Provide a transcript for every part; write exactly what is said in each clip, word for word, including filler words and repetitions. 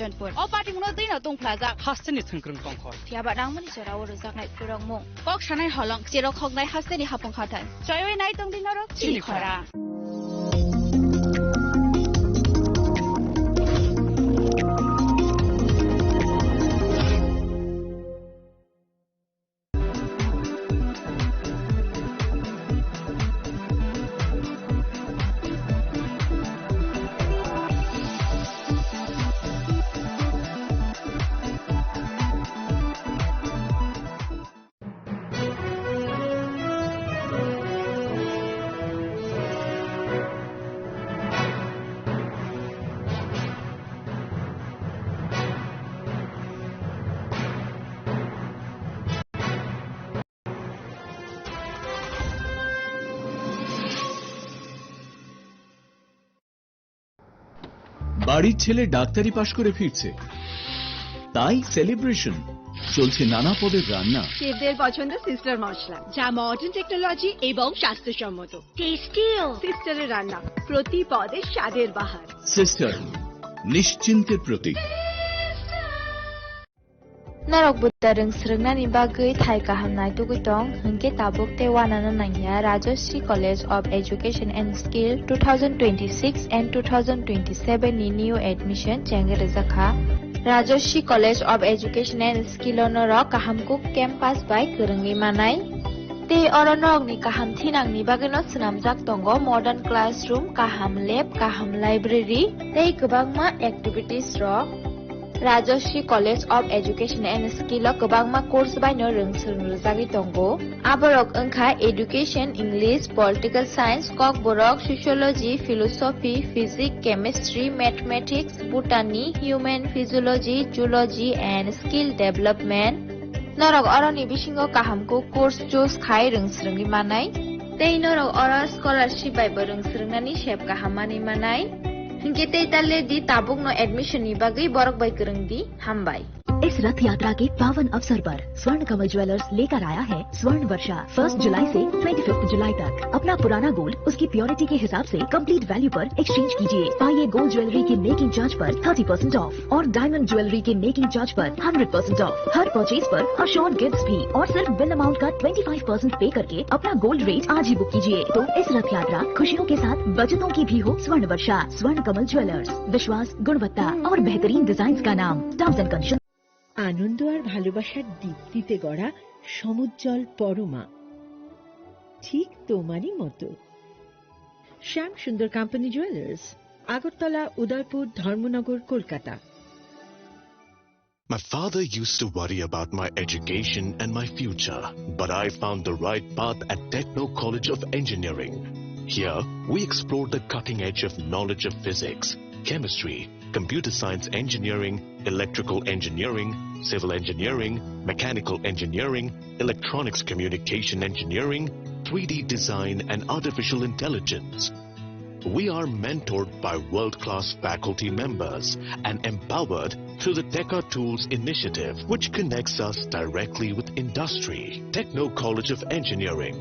Chanpur. O party mungno twi no tongphlajak. Hasteni thwngkwrwng tongkhor. Phiya ba nangmani jorao rwjaknai phuarokmung. Kok sanai holong, cherok hoknai hasteni hapung khathai. Choiwi nai tongdi norok chini khorang. বাড়ির ছেলে ডাক্তারি পাশ করে ফিরছে, তাই সেলিব্রেশন। চলছে নানা পদের রান্না। শেফদের পছন্দ সিস্টার মশলা, যা মডার্ন টেকনোলজি এবং স্বাস্থ্যসম্মত। টেস্টিও। সিস্টারের রান্না, প্রতি পদে স্বাদের বাহার। সিস্টার, নিশ্চিন্তের প্রতীক। Norok buda rwng swrwngnani bagwi thai kaham naitugwi tong, hwnkhe tabuk tei uanano nangya Rajashree College of Education and Skill two thousand twenty-six and two thousand twenty-seven ni new admission chengwi rwjak kha. Rajashree College of Education and Skill o norok kaham kuk campus bai kwrwngwi manai. Tei oro norokni kaham thinangni bagwino swnamjak tongo modern classroom, kaham lab, kaham library tei kwbangma activities rok. Rajashree College of Education and Skill o kwbangma course baino rwng swrwng rwjagwi tongo. Aborok wngkha Education, English, Political Science, Kokborok, Sociology, Philosophy, Physics, Chemistry, Mathematics, Botany, Human Physiology, Zoology and Skill Development. Norok oroni bisingo kaham kuk course choose khai rwng swrwngwi manai. Tei norok oro scholarship bai bo rwng swrwngnani sep kaham manwi manai. Hinkhe tei ta le di, tabukno admission ni bagwi borok bai kwrwng di. Hambai. इस रथ यात्रा के पावन अवसर पर स्वर्ण कमल ज्वेलर्स लेकर आया है स्वर्ण वर्षा। फर्स्ट जुलाई से ट्वेंटी फिफ्थ जुलाई तक अपना पुराना गोल्ड उसकी प्योरिटी के हिसाब से कंप्लीट वैल्यू पर एक्सचेंज कीजिए। पाइए गोल्ड ज्वेलरी की मेकिंग चार्ज पर थर्टी परसेंट ऑफ और डायमंड ज्वेलरी के मेकिंग चार्ज पर हंड्रेड परसेंट ऑफ। हर परचेज पर अश्योर्ड गिफ्ट्स भी और सिर्फ बिल अमाउंट का ट्वेंटी फ़ाइव परसेंट पे करके अपना गोल्ड रेट आज ही बुक कीजिए। तो इस रथ यात्रा खुशियों के साथ बचतों की भी हो। स्वर्ण वर्षा, स्वर्ण कमल ज्वेलर्स, विश्वास, गुणवत्ता और बेहतरीन डिजाइन का नाम। Terms and condition. আনন্দ আর ভালোবাসার দীপ্তিতে গড়া সমুজ্জ্বল পরমা, ঠিক তোমারই মতো। শ্যাম সুন্দর কোম্পানি জুয়েলার্স, আগরতলা, উদয়পুর, ধর্মনগর, Kolkata. My father used to worry about my education and my future, but I found the right path at Techno College of Engineering. Here, we explore the cutting edge of knowledge of physics, chemistry, computer science engineering, electrical engineering, civil engineering, mechanical engineering, electronics communication engineering, three D design, and artificial intelligence. We are mentored by world-class faculty members and empowered through the Teka Tools initiative, which connects us directly with industry. Techno College of Engineering.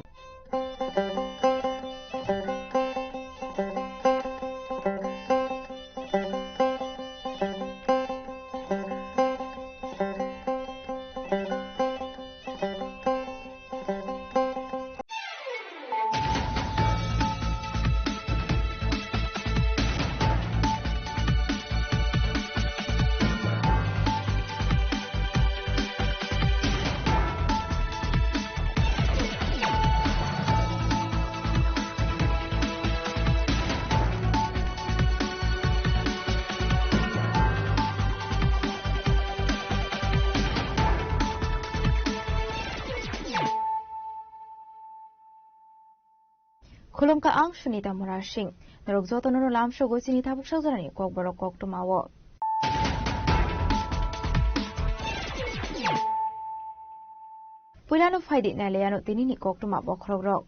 Khulumkha, ang Sunita Murasing. Norok jotono no lamsogo chini tabuk sajorani kokborok koktwmao. Puilano phaidi nailaiano tinini koktwma bokhorokrok.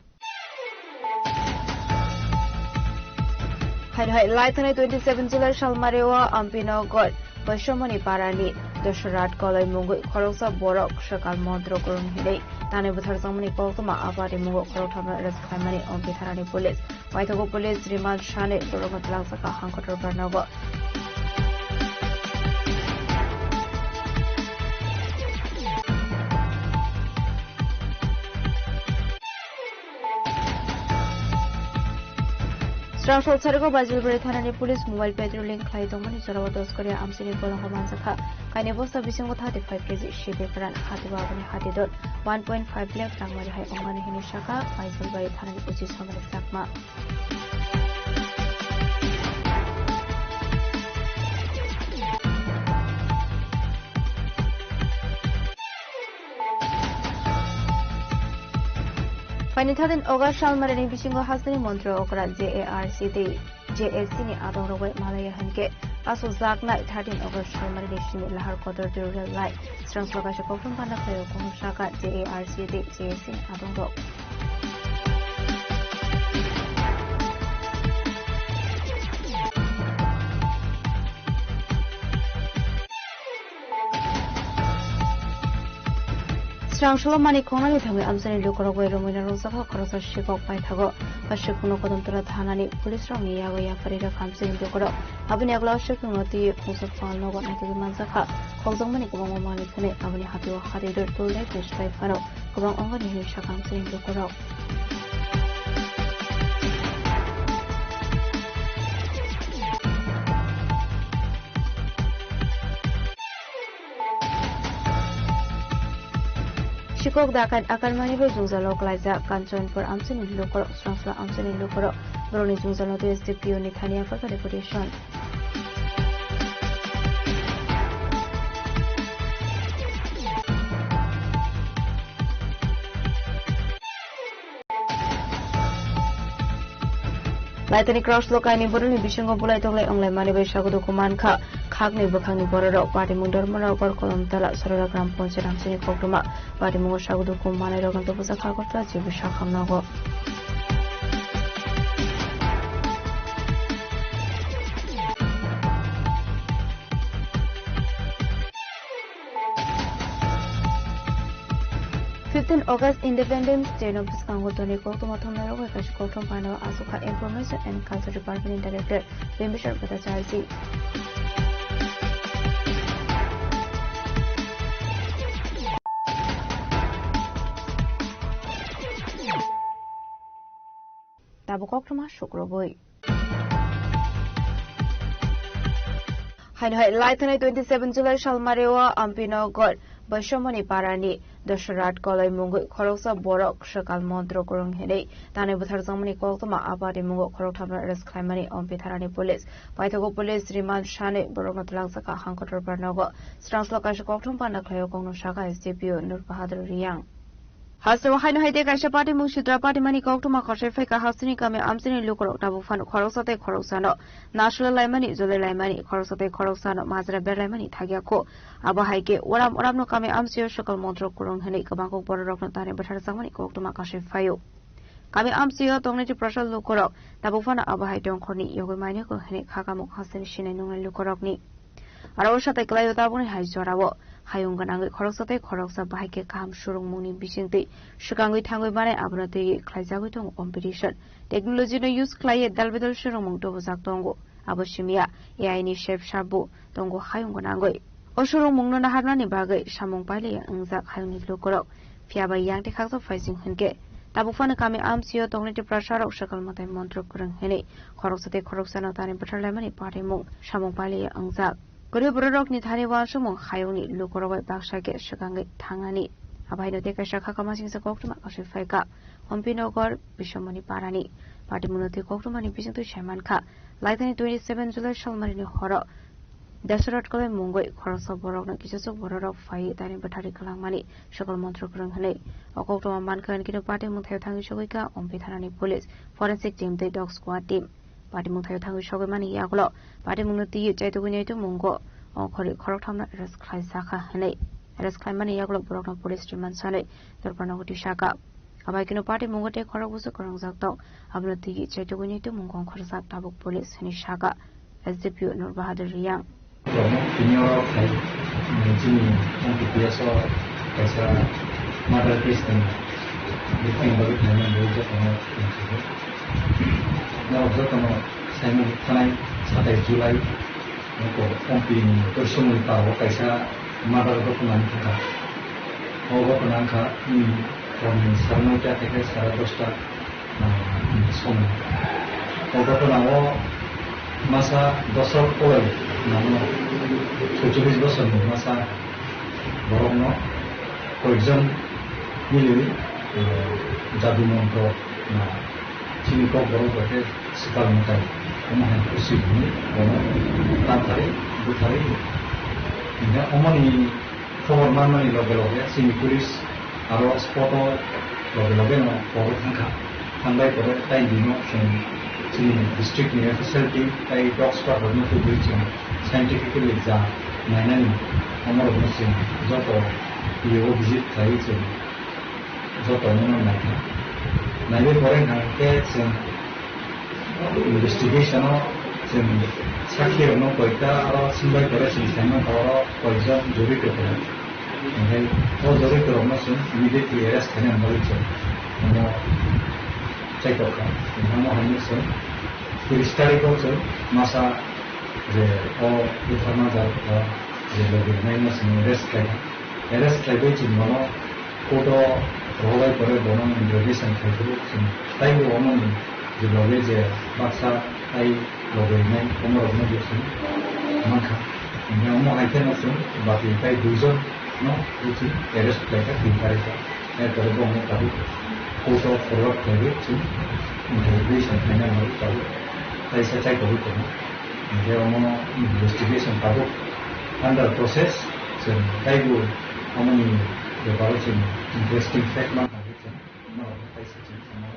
Hai hai, lai thani twenty seven July salmari o Ampinagar Baisomoni parani Dosrat Koloi mungwi khoroksa borok swkang montro kwrwng hinwi tani butharjakmani koktwma apari mungo khoroktham no arrest khlaimani Ampi thanani police. Waithogo police remand sani borokno twlangjakha hangkotor barnogo. Srangso Charigo Bajulbari thanani police mobile patrolling khlai tongmani jorao doskori amchini bolongo manjakha. Kaini bosta bisingo thirty five K G side kwran, hati bo aboni hati dot one point five lakh rang mari hai ongmani hwnwi sakha Bajulbari thanani O C Somrek Chakma. Phaini thirteen August salmarini bisingo hasteni montri okra J A R C tei J A C ni adongrok bai malaya hinkhe aswk jaknai thirteen August salmarini simi lahar kotor Tripura lai srangso kaisa koktwma panda khlaio, kono saka J A R C tei J A C ni adongrok. Srangso mani khongnani thangwi amchaini lukurok bai romwina rwjakha khoroksa sikok paithago. Ba sikokno Kodamtala thanani police rokni yago yapharwi rwkha amchaini lukurok. Aboni yagulo sikokno twiwi khungsa pal nogo naitugwi manjakha. Khokjakmani kwbangma manwi thani aboni hatio hari rw tolnai tei swbai phano kwbang ongoni hwnwi sakha amchaini lukurok. Sikok dakat akalmani bai jwngjalo klaijak Kanchanpur amchaini lukurok, Srangso amchaini lukurok borokni jwngjalo tei S D P O ni thani yaphar kha deputation. Laitani Cross lo kaini borokni bisingo bulai toklai onglaimani bai sago duku mankha khakni bwkhakni bororok. Patimung Dharmanagar Kolomtala Sarara Gram Panchayat amchaini koktwma. Patimungo sago duku manai rok ang tobujak Agartala jibu sakham nogo. Fifteen August Independence Day no bwskango tonwi koktwma thumnairok bai kaisa koktwma panda o achukha Information and Culture Department ni Director Bimbisar Bhattacharjee. Tabuk koktwma sukrubui. Haino hai laithani twenty seven July salmario Ampinagar Baisomoni parani Dasharat koloi mungwi khoroksa borok swkang montro kwrwng hinwi tanwi bwtharjakmani koktwma a patimungo khoroktham no arrest khlaimani Ompi thanani police. Paithago police remand sanwi borokno twlangjakha Hangkotor Parnogo. Srangso kaisa koktwma panda khlaio kokno sakha S D P O Nur Bahadur Riyang. Hasteo haino hai tei kaisa patimung sitra patimani koktwma khosai phaikha hasteni kami amchaini lukurok tabuk phano khoroksa tei khoroksano nasle laimani, jole laimani, khoroksa tei khoroksano majra berlaimani thagya kho. Abo hai khe uram uramno kami amchaio swkang montro kwrwng hinwi kwbangkuk bororokno tanwi bwtharjakmani koktwma khosai phaio. Kami amchaio tongnai Tiprasa lukurok tabuk phano abo hai tongkhorni yogwi mainikho hinwi khakamuk hasteni sinai nungnai lukurokni. Aro o satai kwlaio tabukni hai jorao hayung gwnangwi khoroksa tei khoroksa bahai khe kaham surungmungni bisingtwi swkangwi thangwi manai abono twiwi khlaijagwi tongo competition. Technology no use khlaiwi dal bedal surungmung tubujak tongo. Abo simiya A I ni sep sabu tongo hayung gwnangwi. O surungmungno naharnani bagwi samung pailaiya wngjak hayungni lukurok. Phiya ba yang tei khaksa phaising hinkhe tabuk phano kami amchaio tongnai Tiprasarok swkang mwtai montro kwrwng hinwi khoroksa tei khoroksano tanwi bwtharlaimani patimung samung pailaiya wngjak. Kwrwi bororokni thani uansukmung hayungni lukurok bai baksa khe swkangwi thangnani. Abo haino tei kaisa khakama singsa koktwma kasui phaikha Ompi Nagar Bisomoni Parani. Patimungno twi koktwmani bisingtwi saimankha, laithani twenty seven July salmarini horo Dasharat koloi mungwi khoroksa borokno kisachuk bororok phaiwi tani bwtharwi kwlangmani swkang montro kwrwng hinwi. O koktwma mankha hinkhe patimung thaio thangwi sogwikha Ompi thanani police, forensic team tei dog squad team. Patimung thaio thangwi sogwi mani yagulo patimungno twiwi chaitugwi naitukmungo ongkhorwi khoroktham no arrest khlaijakha hinwi. Arrest khlaimani yagulo borokno police remand sanwi dorpar nogo tisakha. Abai kheno party mungo tei khorok busu kwrwngjak tong. Abono twiwi chaitugwi ni tumung kong khorjak tabuk police hwnwi sakha S D P O Nur Bahadur Riyang. Tini oro khai, chini M P P S o kaisa murder case ni victim bagwi khlaimani bagwi jotono tongkha. Norok jotono saimani thanai satais July. Nokho Ompi ni Korsomoni Pao kaisa murder ghotona wngkha. O ghotona wngkha, hmm, horni sara noita theke sara dosta, ah, somoi. O ghotona o masa Dosal Koloi nangno, soicholish bosorni masa borokno koikjon miliwi, eh, jadu montro na chini kok borok bai khe swkang mwtai omo hai khusi hwnwi bono tamthari butharwi. Hingkhe omoni khobor manmani loge loge chini police aro spot o loge loge no poro thangkha. Thangbai pore tai bino chwng chini district ni official team tai dog squad rokno tubui chwng scientifically ja nainani omorokno chwng joto P O visit khlaiwi chwng joto no naikha. Naiwi pore hwnkhe chwng investigation o chwng sakhi rokno koita aro swngbai pore chwng saimano oro koijon jorito tongo. Hingke o jorito rokno chwng immediately arrest khaina bagwi chwng omo chaitokha. Omo haino chwng tris tarikh o chwng masa je o butharma jar kha je logi rwnaino chwng arrest khaikha. Arrest khaibai chwng bono court o rohorbai pore bono interrogation khaiphuru chwng taibo omoni je logi je baksa tai logi rwnai omorokno bo chwng mankha. Hingke omo hai kheno chwng bati tai duijon no bo chwng arrest khlaikha tin tarikh o. Erpore bo omo tabuk court o forward khlaiwi chwng interrogation khaina bagwi tabuk taisa chaitogwi tongo. Hingke omo investigation tabuk under process, chwng taibo omoni beparo chwng interesting fact mankha hingke chwng norokno taisa chwng omo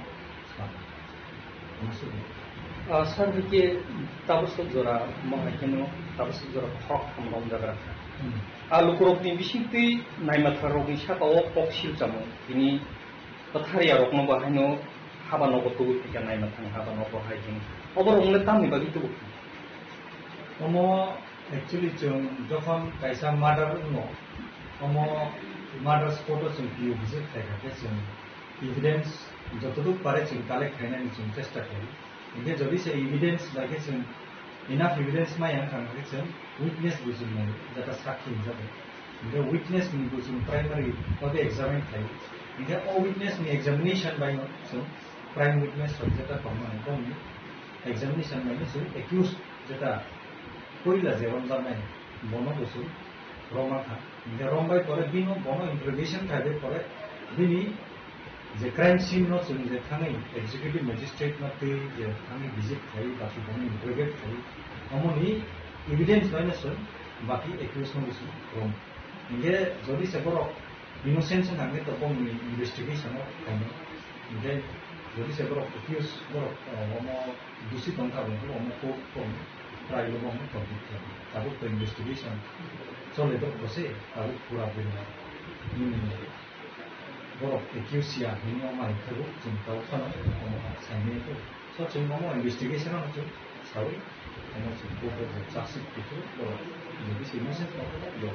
Ah, sir, hwnkhe tabaswk jora, mo hai kheno tabaswk jora khorok tham romjak rwkha. Hmm. Ah, lukurokni bisingtwi naimatharrokni saka-o kok silchamo, tini kwtharya rokno bo haino haba nogo tubui phaikha, naimathang haba nogo hai khe. Oborokno tamni bagwi tubu kha? Omo actually chwng jokhon kaisa murder wngo, omo murder spot-o chwng P O visit khaikha khe chwng evidence jotoduk pare chwng collect khainani chwng chesta khlai. Hinkhe jodi se evidence bai khe chwng enough evidence maya wngkha, hinkhe chwng witness bo chwng nai, jeta sakhi hinjago. Hinkhe witness ni bo chwng primary babe examine khlai. Hinkhe o witness ni examination bai no chwng prime witness rok jeta tongmani, boni examination bai no chwng accused jeta puila je romjaknai, bono bo chwng romma kha. Hinkhe rombai pore bino bono interrogation khaibai pore bini je crime scene no chwng je thangwi executive magistrate no twi je thangwi visit khai, baki bono interrogate khai, omoni evidence bai no chwng baki accused no bo chwng rom. Hinkhe jodi se borok innocent wngkha hwnkhe to bongni investigation o khainai. Hinkhe jodi se borok accused borok, eh, omo dusi tongkha, bongkhe omo court tong trial o bongni convict khlai. Tabuk to investigation chole dok bose, tabuk pura bini nini borok accused ya hwnwi omo hai khe bo chwng tabuk phano omo saimanya khe. So chwng omo investigation o chwng sawi omo chwng court o je charge sheet khe borok je bisi message tongkha bo.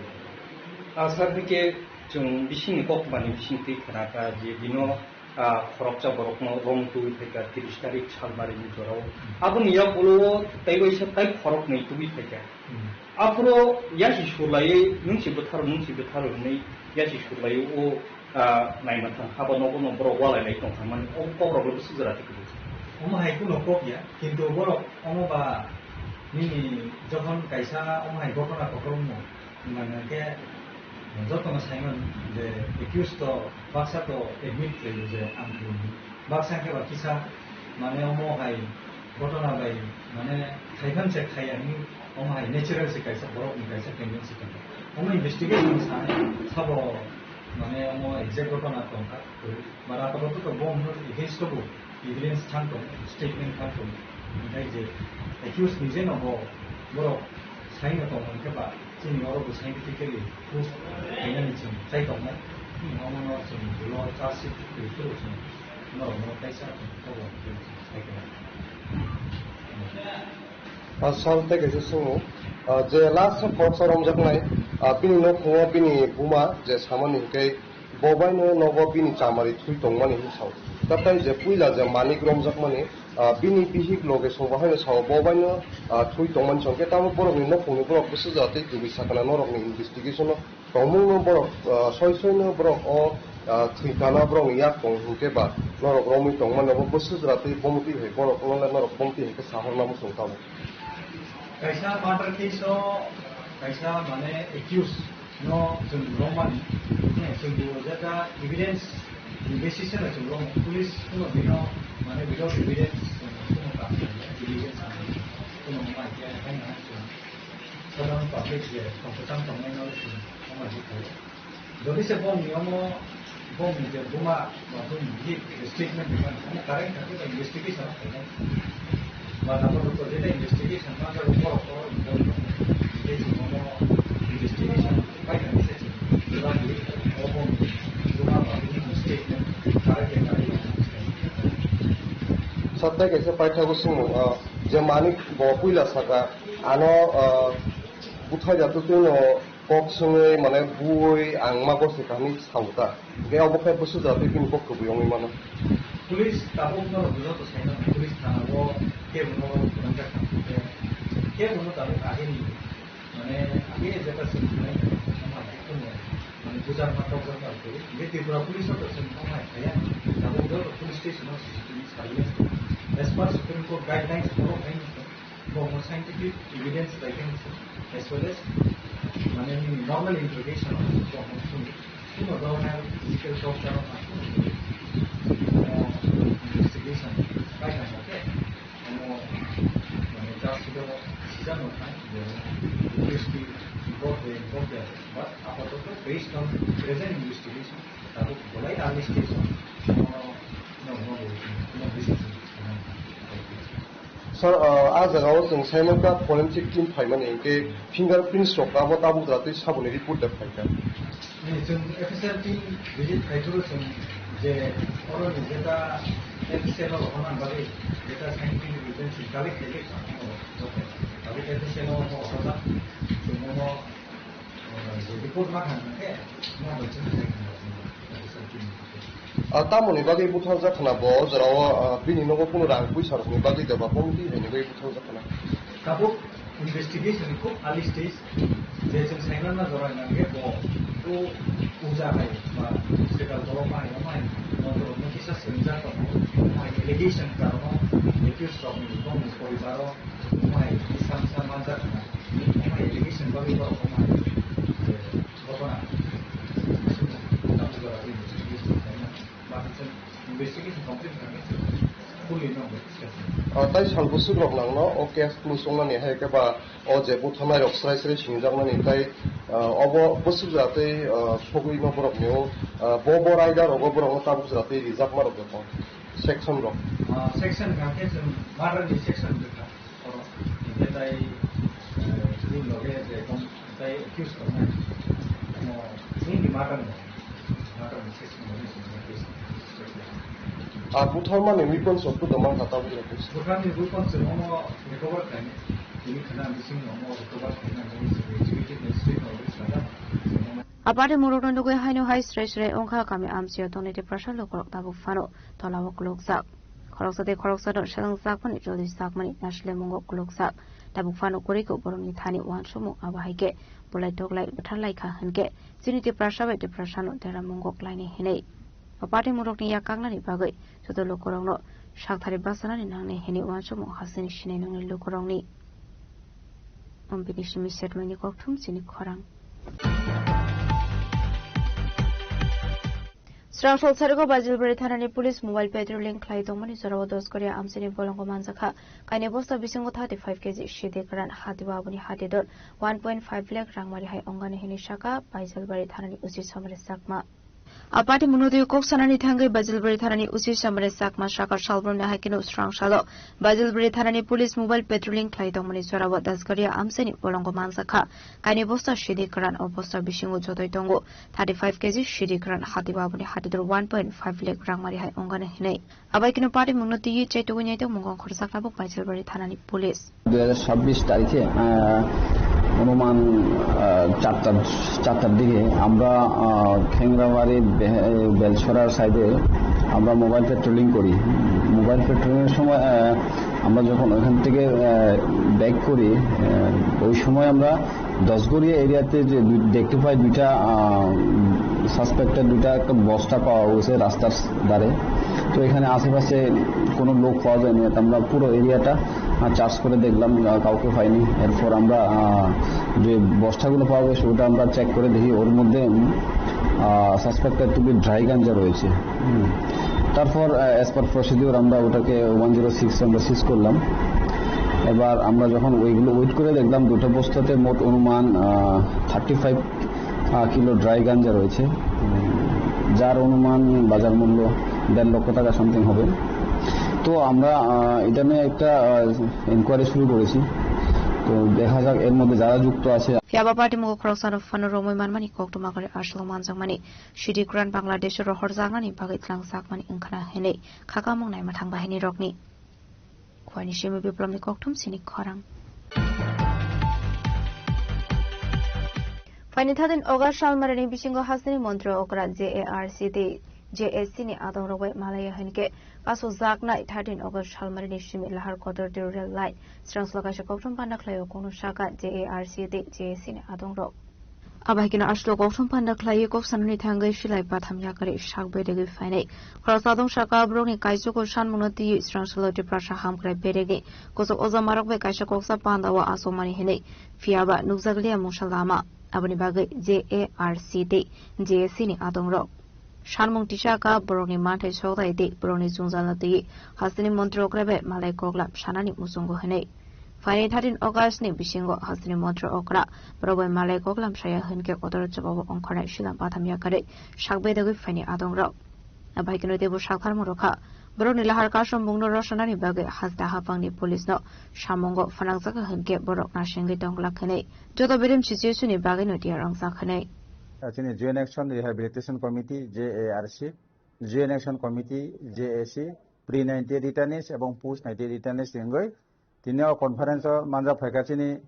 Ah, sir, hwnkhe chwng bisingni koktwmani bisingtwi khnakha je bino ah, khoroksa borokno rong twi phaikha tris tarik salmarini jorao. Hmm. Aboni yagulo tei waisa tai khoroknwi twi phaikha. Hmm. Aphuru yasi surlaiwi, "Nwng si bwtharo, nwng si bwtharo," hwnwi yasi surlaiwi o, ah, naimathang haba nogo no borok walai lai tongkha mani. O kokrokno bwswk jora twi kwrwi. Omo hai kheno kok ya, kintu borok omo ba nini jokhon kaisa omo hai ghotona kotor wngmo, Hwnba hwnkhe jotono saiman je accused to baksa to admit khlaio je ang khlaio. Baksa khe ba kisa mane omo hai ghotona bai mane khaiphan se khaiya hinwi omo hai natural se kaisa borokni kaisa tendency tongkha. Omo investigation sa sabo mane omo exact ghotona tongkha. Ba rato rato to bo hwnwi against o bo evidence thang tong, statement thang tong. Hwnkhai je accused ni je no bo borok sai no tong hwnkhe ba chini oro bo scientifically proof khainani chwng chai tongnai. Omo no chwng ulo charge sheet rw phuru chwng norok no kaisa chwng kobo sai khe. Ah, sir, tei kaisa swngmung. Ah, je last o khoroksa romjaknai, ah, bini nokphungo bini buma je samani hwnkhe Bo baino nogo bini chamari thui tongmani hinwi sao. Tatai je puila je Manik romjakmani, ah, bini bihik loge songbo haino sao, bo baino, ah, thui tongmani songkhe tamo borokni nokhungni borok bwswk jatwi tubui sakana norokni investigation-o tongmungno borok, ah, soi soino borok o, ah, thwi kana borokni yak tong hinkhe ba norok romwi tongmani obo bwswk jatwi bomtwi hai borok wngna norok bomtwi hai khe sahorna muchung tabuk. Kaisa murder case-o kaisa mane accused no chwng romani, eh, chwng bo jeta evidence ni basis-o chwng romo. Police kuno bino mane without evidence chwng kuno kam khlaiya, evidence ani kuno ma khe haino chwng sadharon public je khoroksa tongnaino chwng ma khe khlaiya. Jodi se boni omo, boni je buma ba boni bihik je statement rwmani, omo correct kha khe ba investigation o khainai. Ba number two, jeta investigation ma jago borok borok ni borok rok. Tei chwng omo investigation bai kha khe se chwng jora bihik o boni buma ba bihik ni statement correct khe correct. Sir, tei kaisa paithago swngmung, ah, je Manik bo puila saka, ano, ah, buthai da twi no kok swngwi mane bui ang ma gose kahini sao ta. Hingke obo khe bwswk jatwi bini kok kubui wngwi mano. Police tabuk no rwgwi joto saino police thana o kebo no rwgwi kwrwngkha khe kebo no tabuk agini mane age jeta se thangwi mane bujar ma tokjak ma rwgwi. Hingke Tripura police o to se thangwi thaya tabuk joto police station o C C T V surveillance as per Supreme Court guidelines borok hai Bo scientific evidence bai khe as well as mane nini normal interrogation o bo suni kuno dhoroner physical torture o investigation bai kha khe omo mane charge sheet o sijak no thang je accused ni involved de involved de, but apatoto based on present investigation tabuk bolai early stage o no no no no decision. Sir, ah, ah jaga o chwng sai mankha forensic team phaimani hinkhe fingerprints rok abo tabuk jora twi saboni report da phaikha. Ni chwng F S L team visit khai phuru chwng je oro ni jeta F S L o rohorna bagwi jeta scientific evidence collect khai khe chwng abo tabuk F S L o rohorjak chwng omo, ah, je report ma thang khe ma bai chwng khai khna F S L team. Ah, tamoni bagwi butharjak khna bo, o jorao, ah, bini nogo kunu rang puisa rokni bagwi doba bomti haini bagwi butharjak khna. Tabuk investigation khub early stage, je chwng saimana jora nangkhe bo, bo puja hai ba festival borok bahai rok hai, motor rokno kisa swngjak tongo, hai allegation karono accused rokni bongni poribaro hai bwsa bwsa manjak khna, hai allegation bagwi borok hai, je, ghotona, investigation khaina. Ba khe chwng investigation complete kha khe chwng fully no discussion. Ah, tai sal bwswk rok nangno o case close wngnani hai khe ba o je butharnai rok srai srai singjakmani tai, ah, obo bwswk jora tei, ah, sogwi no borok ni o, ah, bo bo raida rogo borok no tabuk jora tei rijakma rok jotong section rok. Ah, section kha khe chwng murder ni section rwkha. Oro, hingke tai, eh, chini loge je tong, tai accuse tongnai. Omo chini murder ni, murder ni case ni loge chini case. Ah, butharmani weapons rok to doman kha tabuk rok. Butharni weapons rok omo recover khlainai. Tini khana bising omo recover khlainai, omo chini executive magistrate ni loge sajak. Omo A party mungrokno nugwi haino hai srai srai wngkha kami amchaio tongnai Tiprasa lukurok tabuk phano tolao kulukjak. Khoroksa tei khoroksano swrwngjakmani, jodi jakmani naslemungo kulukjak. Tabuk phano kwrwikho borokni thani uansukmung, abo hai khe bulai toklai bwtharlaikha hinkhe chini Tiprasa bai Tiprasano deramungo klainai hinwi. O party mungrokni yak kaknani bagwi joto lukurokno sakthari bachanani nangnai hinwi uansukmung hasini sinai nungni lukurokni. Ombini simi setmani kokthum chini khorang. Srangthol Sariko Baijalbari thanani police mobile patrolling khlai tongmani jorao Doskoria amchaini bolongo manjakha. Kaini bosta bisingo thirty five K G sidi kwran hati o aboni hati dor one point five lakh rangmari hai ongani hinwi sakha Baijalbari thanani O C Samare Chakma. A party munotwi kok sanani thangwi Baijalbari thanani O C Samare Chakma sakha salbrumni hai kheno srang salo Baijalbari thanani police mobile patrolling khlai tongmani jorao Doskoria amchaini bolongo manjakha. Kaini bosta sidi kwran o bosta bisingo jotoi tongo thirty five K G sidi kwran hati o aboni hati dor one point five lakh rangmari hai ongani hinwi. Abai kheno party mungno twiwi chaitugwi naitok mungkang khorjak tabuk Baijalbari thanani police. Dui hajar sabbish tarikhe, ah, অনুমান আহ, চারটার চারটার দিকে আমরা আহ, খেংরাবাড়ি বে- বেলছড়ার সাইডে আমরা মোবাইল পেট্রোলিং করি। মোবাইল পেট্রোলিংয়ের সময় আহ, আমরা যখন ওখান থেকে ব্যাক করি আহ, ওই সময় আমরা দশগড়িয়া এরিয়াতে যে দুই- দেখতে পাই দুইটা সাসপেক্টেড দুইটা একটা বস্তা পাওয়া গেছে রাস্তার ধারে। তো এখানে আশেপাশে কোনো লোক পাওয়া যায়নি। তো আমরা পুরো এরিয়াটা চার্জ করে দেখলাম, আহ, কাউকে পাইনি। এরপর আমরা আহ, যে বস্তাগুলো পাওয়া গেছে ওটা আমরা চেক করে দেখি ওর মধ্যে সাসপেক্টেড টু বি ড্রাই গাঞ্জা রয়েছে। হুম। তারপর অ্যাজ পার প্রসিডিওর আমরা ওটাকে ওয়ান জিরো সিক্স আমরা সিজ করলাম। এবার আমরা যখন ওইগুলো ওয়েট করে দেখলাম দুটো বস্তাতে মোট অনুমান থার্টি ফাইভ কিলো ড্রাই গাঞ্জা রয়েছে, উম, যার অনুমান বাজার মূল্য দেড় লক্ষ টাকা সামথিং হবে। তো আমরা আহ, এটা নিয়ে একটা ইনকোয়ারি শুরু করেছি। তো দেখা যাক এর মধ্যে যারা যুক্ত আছে। Phiya ba party mugo khoroksa no phano romwi manmani koktwma kori aswk manjakmani. Sidi Kuran Bangladesh o rohorjaknani bagwi tlangjak mani wngkhana hinwi khakamung naima thang bahaini rokni. Khuaini simi Biplomni kokthum sini khorang. Phaini thadin August salmarini bisingo hasteni montri okra J A R C tei J A C ni adongrok bai malaiya hinkhe kasojaknai thirteen August salmarini simi lahar kotor tei rail line srangsola kaisa kokthum panda khlaio. Kono saka J A R C tei J A C ni adongrok. Abo hai kheno aswk kokthum panda khlaiwi kok sanani thangwi silai batham yakarwi sak bedegwi phainai. Khoroksa adong saka borokni kaichukgo sanmungno twiwi srangsola Tiprasa hamkrai bedegni kuchuk ojamarok bai kaisa koksa panda o achomani hinwi. Phiya ba nukjakliya mungsa lama. Aboni bagwi J A R C tei J A C ni adongrok. Sanmung tisa kha borokni manthai sokdai tei borokni jwngjalno twiwi hasteni montri okra bai malai koklam sanani muchungo hinwi. Phaini thirteen August ni bisingo hasteni montri okra borok bai malai koklam saya hinkhe kotor jobabo ongkhornai silam batham yakarwi sak bedagwi phaini adongrok. Abo hai kheno teibo saktharmung rwkha. Borokni lahar kasomungno rwsanani bagwi hasta haphangni police no samungo phanangjak hinkhe borok nasingwi tongglak hinwi. Joto bedem situation ni bagwi no tiyar wngjak hinwi. Chini Joint Action Rehabilitation Committee, J A R C, Joint Action Committee, J A C, pre ninety returnees ebong post ninety returnees ni wngwi tini o conference o manjak phaikha chini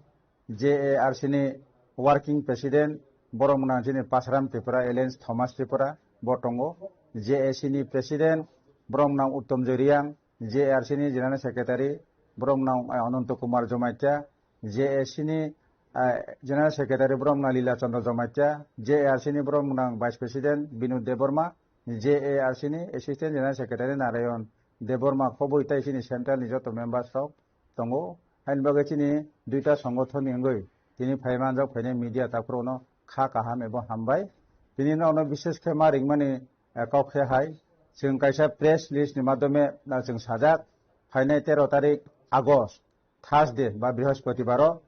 J A R C ni working president borok mwnang chini Pasaram Tripura Alliance Thomas Tripura bo tongo, J A C ni president borok mwnang Uttom Joy Reang, J A R C ni general secretary borok mwnang Ananto Kumar Jamatia, J A C ni, ah, General Secretary borok mwnang Lila Chandra Jamatia, J A R C ni borok mwnang Vice President Binod Debbarma, J A R C ni Assistant General Secretary Narayan Debbarma, khobwi tei chini central ni joto members rok tongo. Haini bagwi chini duita songothon ni wngwi tini phai manjak phainai media takhurokno kha kaham ebo hambai. Tini no ono bishes khe ma ringmani, eh, kok khe hai. Chwng kaisa press release ni madhyome, ah, chwng sajak phainai tero tarik August. Thursday ba Brihospotibaro,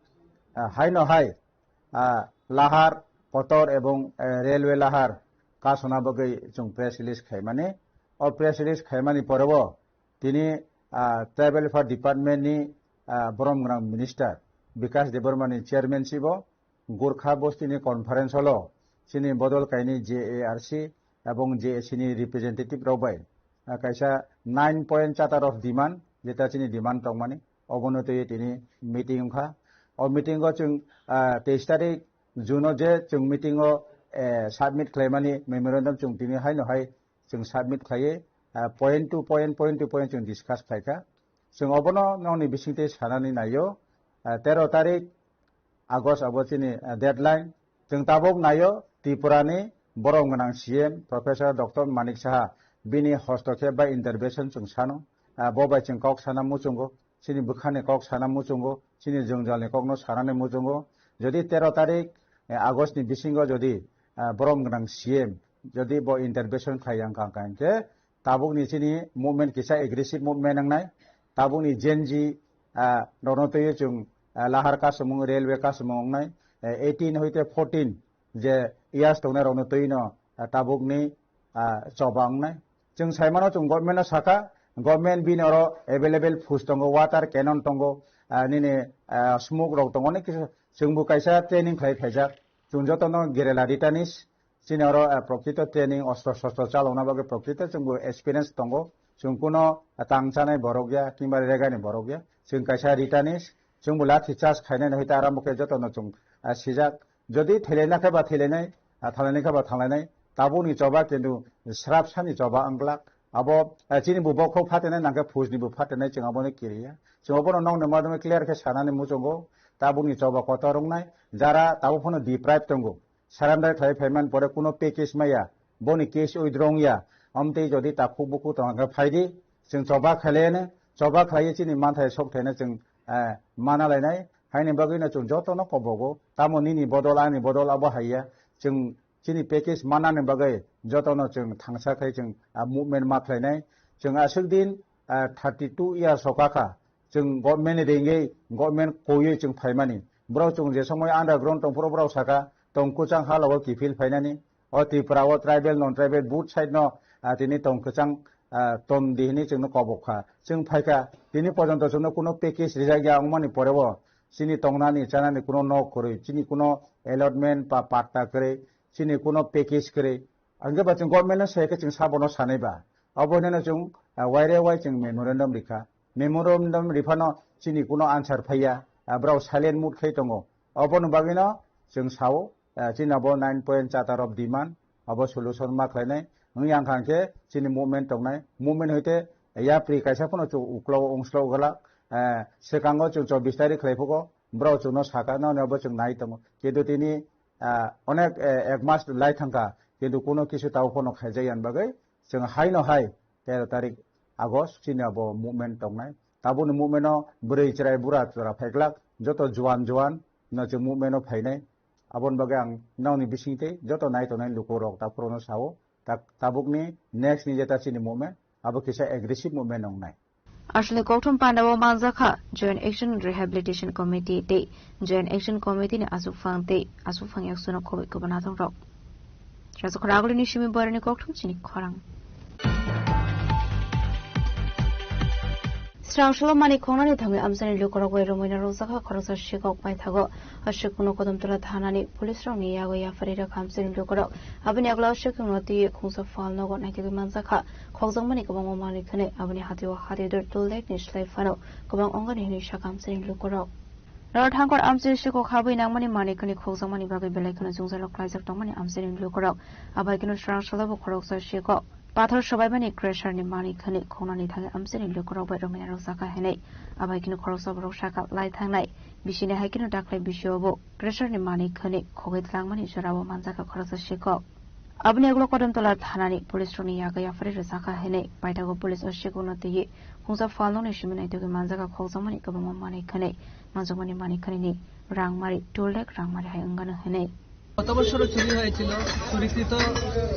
ah, haino hai, ah, lahar, kotor ebong, eh, railway lahar kasona bagwi chwng press release khaimani. O press release khaimani porebo tini, ah, Tribal Affairs Department ni, ah, borom gwnang minister Bikash Debbarma ni chairmanship o Gurkha Bosti ni conference hall o chini bodol kaini J A R C ebong J A C ni representative rok bai, ah, kaisa nine point charter of demand, jeta chini demand tongmani, obono twiwi tini meeting wngkha. O meeting o chwng, ah, teis tarik June o je chwng meeting o, eh, submit khlaimani memorandum chwng tini haino hai chwng submit khlaiwi, ah, point to point, point to point chwng discuss khlaikha. Chwng obono nokni bisingtwi sanani naio, ah, tero tarik August abo chini, ah, deadline. Chwng tabuk naio Tripura ni borom gwnang C M Professor Doctor Manik Saha bini hostokhep bai intervention chwng sano. Ah, bo bai chwng kok sana muchungo, chini bwkhani kok sana muchungo, chini jwngjalni kokno sanani muchungo. Jodi tero tarik, eh, August ni bisingo jodi, ah, borom gwnang C M jodi bo intervention khlai yang kang kang khe, tabukni chini movement kisa aggressive movement wngnai. Tabukni Gen Z, ah, rokno twiwi chwng, ah, lahar kasumung, railway kasumung wngnai, eh, eighteen hoite fourteen je years tongnai rokno twiwino, ah, tabukni, ah, choba wngnai. Chwng saimano chwng government no sakha, government bini oro available force tongo, water cannon tongo, ah, nini, ah, smoke rok tongo, onek kisa chwngbo kaisa training khlai phaijak. Chwng jotono guerrilla returnees, chini oro, ah, prokrito training, ostro shostro chalokna bagwi prokrito chwngbo experience tongo. Chwng kuno tang chanai borok ya, kimba regani borok ya. Chwng kaisa returnees, chwngbo lathi charge khainani hoite arambo khe jotono chwng, ah, sijak. Jodi thailaina khe ba thailainai, ah, thanglaina khe ba thanglainai. Tabukni choba kintu srapsani choba wngglak. Abo, ah, chini bo bokhok phatenai nangkhe phujni bo phatenai chwng abono kiriya. Chwng abono nokni madhyome clear khe sanani muchungo. Tabukni choba kotor wngnai. Jara tabuk phano deprive tongo. Surrender khlai phaimani pore kuno package maya, boni case withdraw wngya, amtwi jodi takhuk bukhuk tongkha phaidi, chwng choba khlaiyane, choba khlaiwi chini manthai sok thaino chwng, eh, mana lainai, haini bagwino chwng jotono kobogo, tamo nini bodol ani bodol abo haiya, chwng chini package manani bagwi jotono chwng thangsa khai chwng, ah, movement ma khlainai, chwng aswk din, ah, thirty two years o kakha, chwng government ni ringwi, government koiwi chwng phaimani. Borok chwng je somoi underground tongphuru borok saka, tong kwchang ha logo kiphil phainani. O Tripura o tribal, non-tribal, both side no, ah, tini tong kwchang, ah, tom di hwnwi chwngno kobok kha. Chwng phaikha, tini porjonto chwngno kuno package rijak ya wngmani porebo, chini tongnani, chanani kuno nok kwrwi, chini kuno allotment ba patta kwrwi, chini kuno package kwrwi. Hwnkhe ba chwng government no sai khe chwng sabono sanai ba. Abo hinano chwng, ah, waire wai chwng memorandum rikha. Memorandum riphano chini kuno answer phaiya. Ah, borok silent mode khai tongo. Oboni bagwino chwng sao, ah, chini abo nine point chata rok demand, abo solution ma khlainai. Wngya wngkha hwnkhe chini movement tongnai. Movement hoite yapri kaisa phano chwng uklogo ongslok gala. Ah, swkango chwng chobbish tarik khlai phugo. Borok chwngno saka, noni abo chwng nai tongo. Kintu tini ah, onek, eh, ek mas lai thangkha, kintu kuno kisu tabo phano khaijak yan bagwi chwng haino hai tero tarik August chini abo movement tongnai. Taboni movement o bwrwi chwrai bura chwra phaiglak joto juan juan no chwng movement o phainai. Aboni bagwi ang nokni bisingtwi joto nai tongnai lukurok ta phorono sao. Ta-, tabukni next ni jeta chini movement abo kisa aggressive movement wngnai. Aswkni kokthum pandao manjakha Joint Action Rehabilitation Committee tei Joint Action Committee ni aswkphang tei aswkphang yaksono khoboi kwbanathok rok. Rajakhor agulini simi boyarni kokthum chini khorang. Srang solomani khongnani thangwi amchaini lukurok bai romwina rwjakha khoroksa sikok paithago. Aswk kuno Kodamtola thanani police rokni yago yapharwi rwkha amchaini lukurok. Aboni yagulo aswk wngno twi khungsa phalnogo naitugwi manjakha. Khokjakmani kwbangma manwi khwnwi aboni hatio hatio dor toldekni slai phano kwbang ongani hwnwi sakha amchaini lukurok. Norok thangkor amchaini sikok habwi nangmani manwi khwnwi khokjakmani bagwi belai kheno jwngjalo klaijak tongmani amchaini lukurok. Abai kheno srang salobo khoroksa sikok. Pathor sobaimani crusher ni manwi khwnwi khongnani thangwi amchaini lukurok bai romwina rwjakha hinwi. Abai kheno khoroksa borok sakha lai thangnai. Bisini hai kheno daklai bisiobo crusher ni manwi khwnwi khogwi tlangmani jorao manjakha khoroksa sikok. Aboni yagulo Kodamtola thanani police rokni yago yapharwi rwjakha hinwi paithago police o sikokno twiwi khungsa phalnokni simi naitugwi manjakha khokjakmani kwbangma manwi khwnwi manjakmani manwi khwnwini rangmari toldek rangmari hai wngano hinwi. গত বছরও চুরি হয়েছিল। চুরিকৃত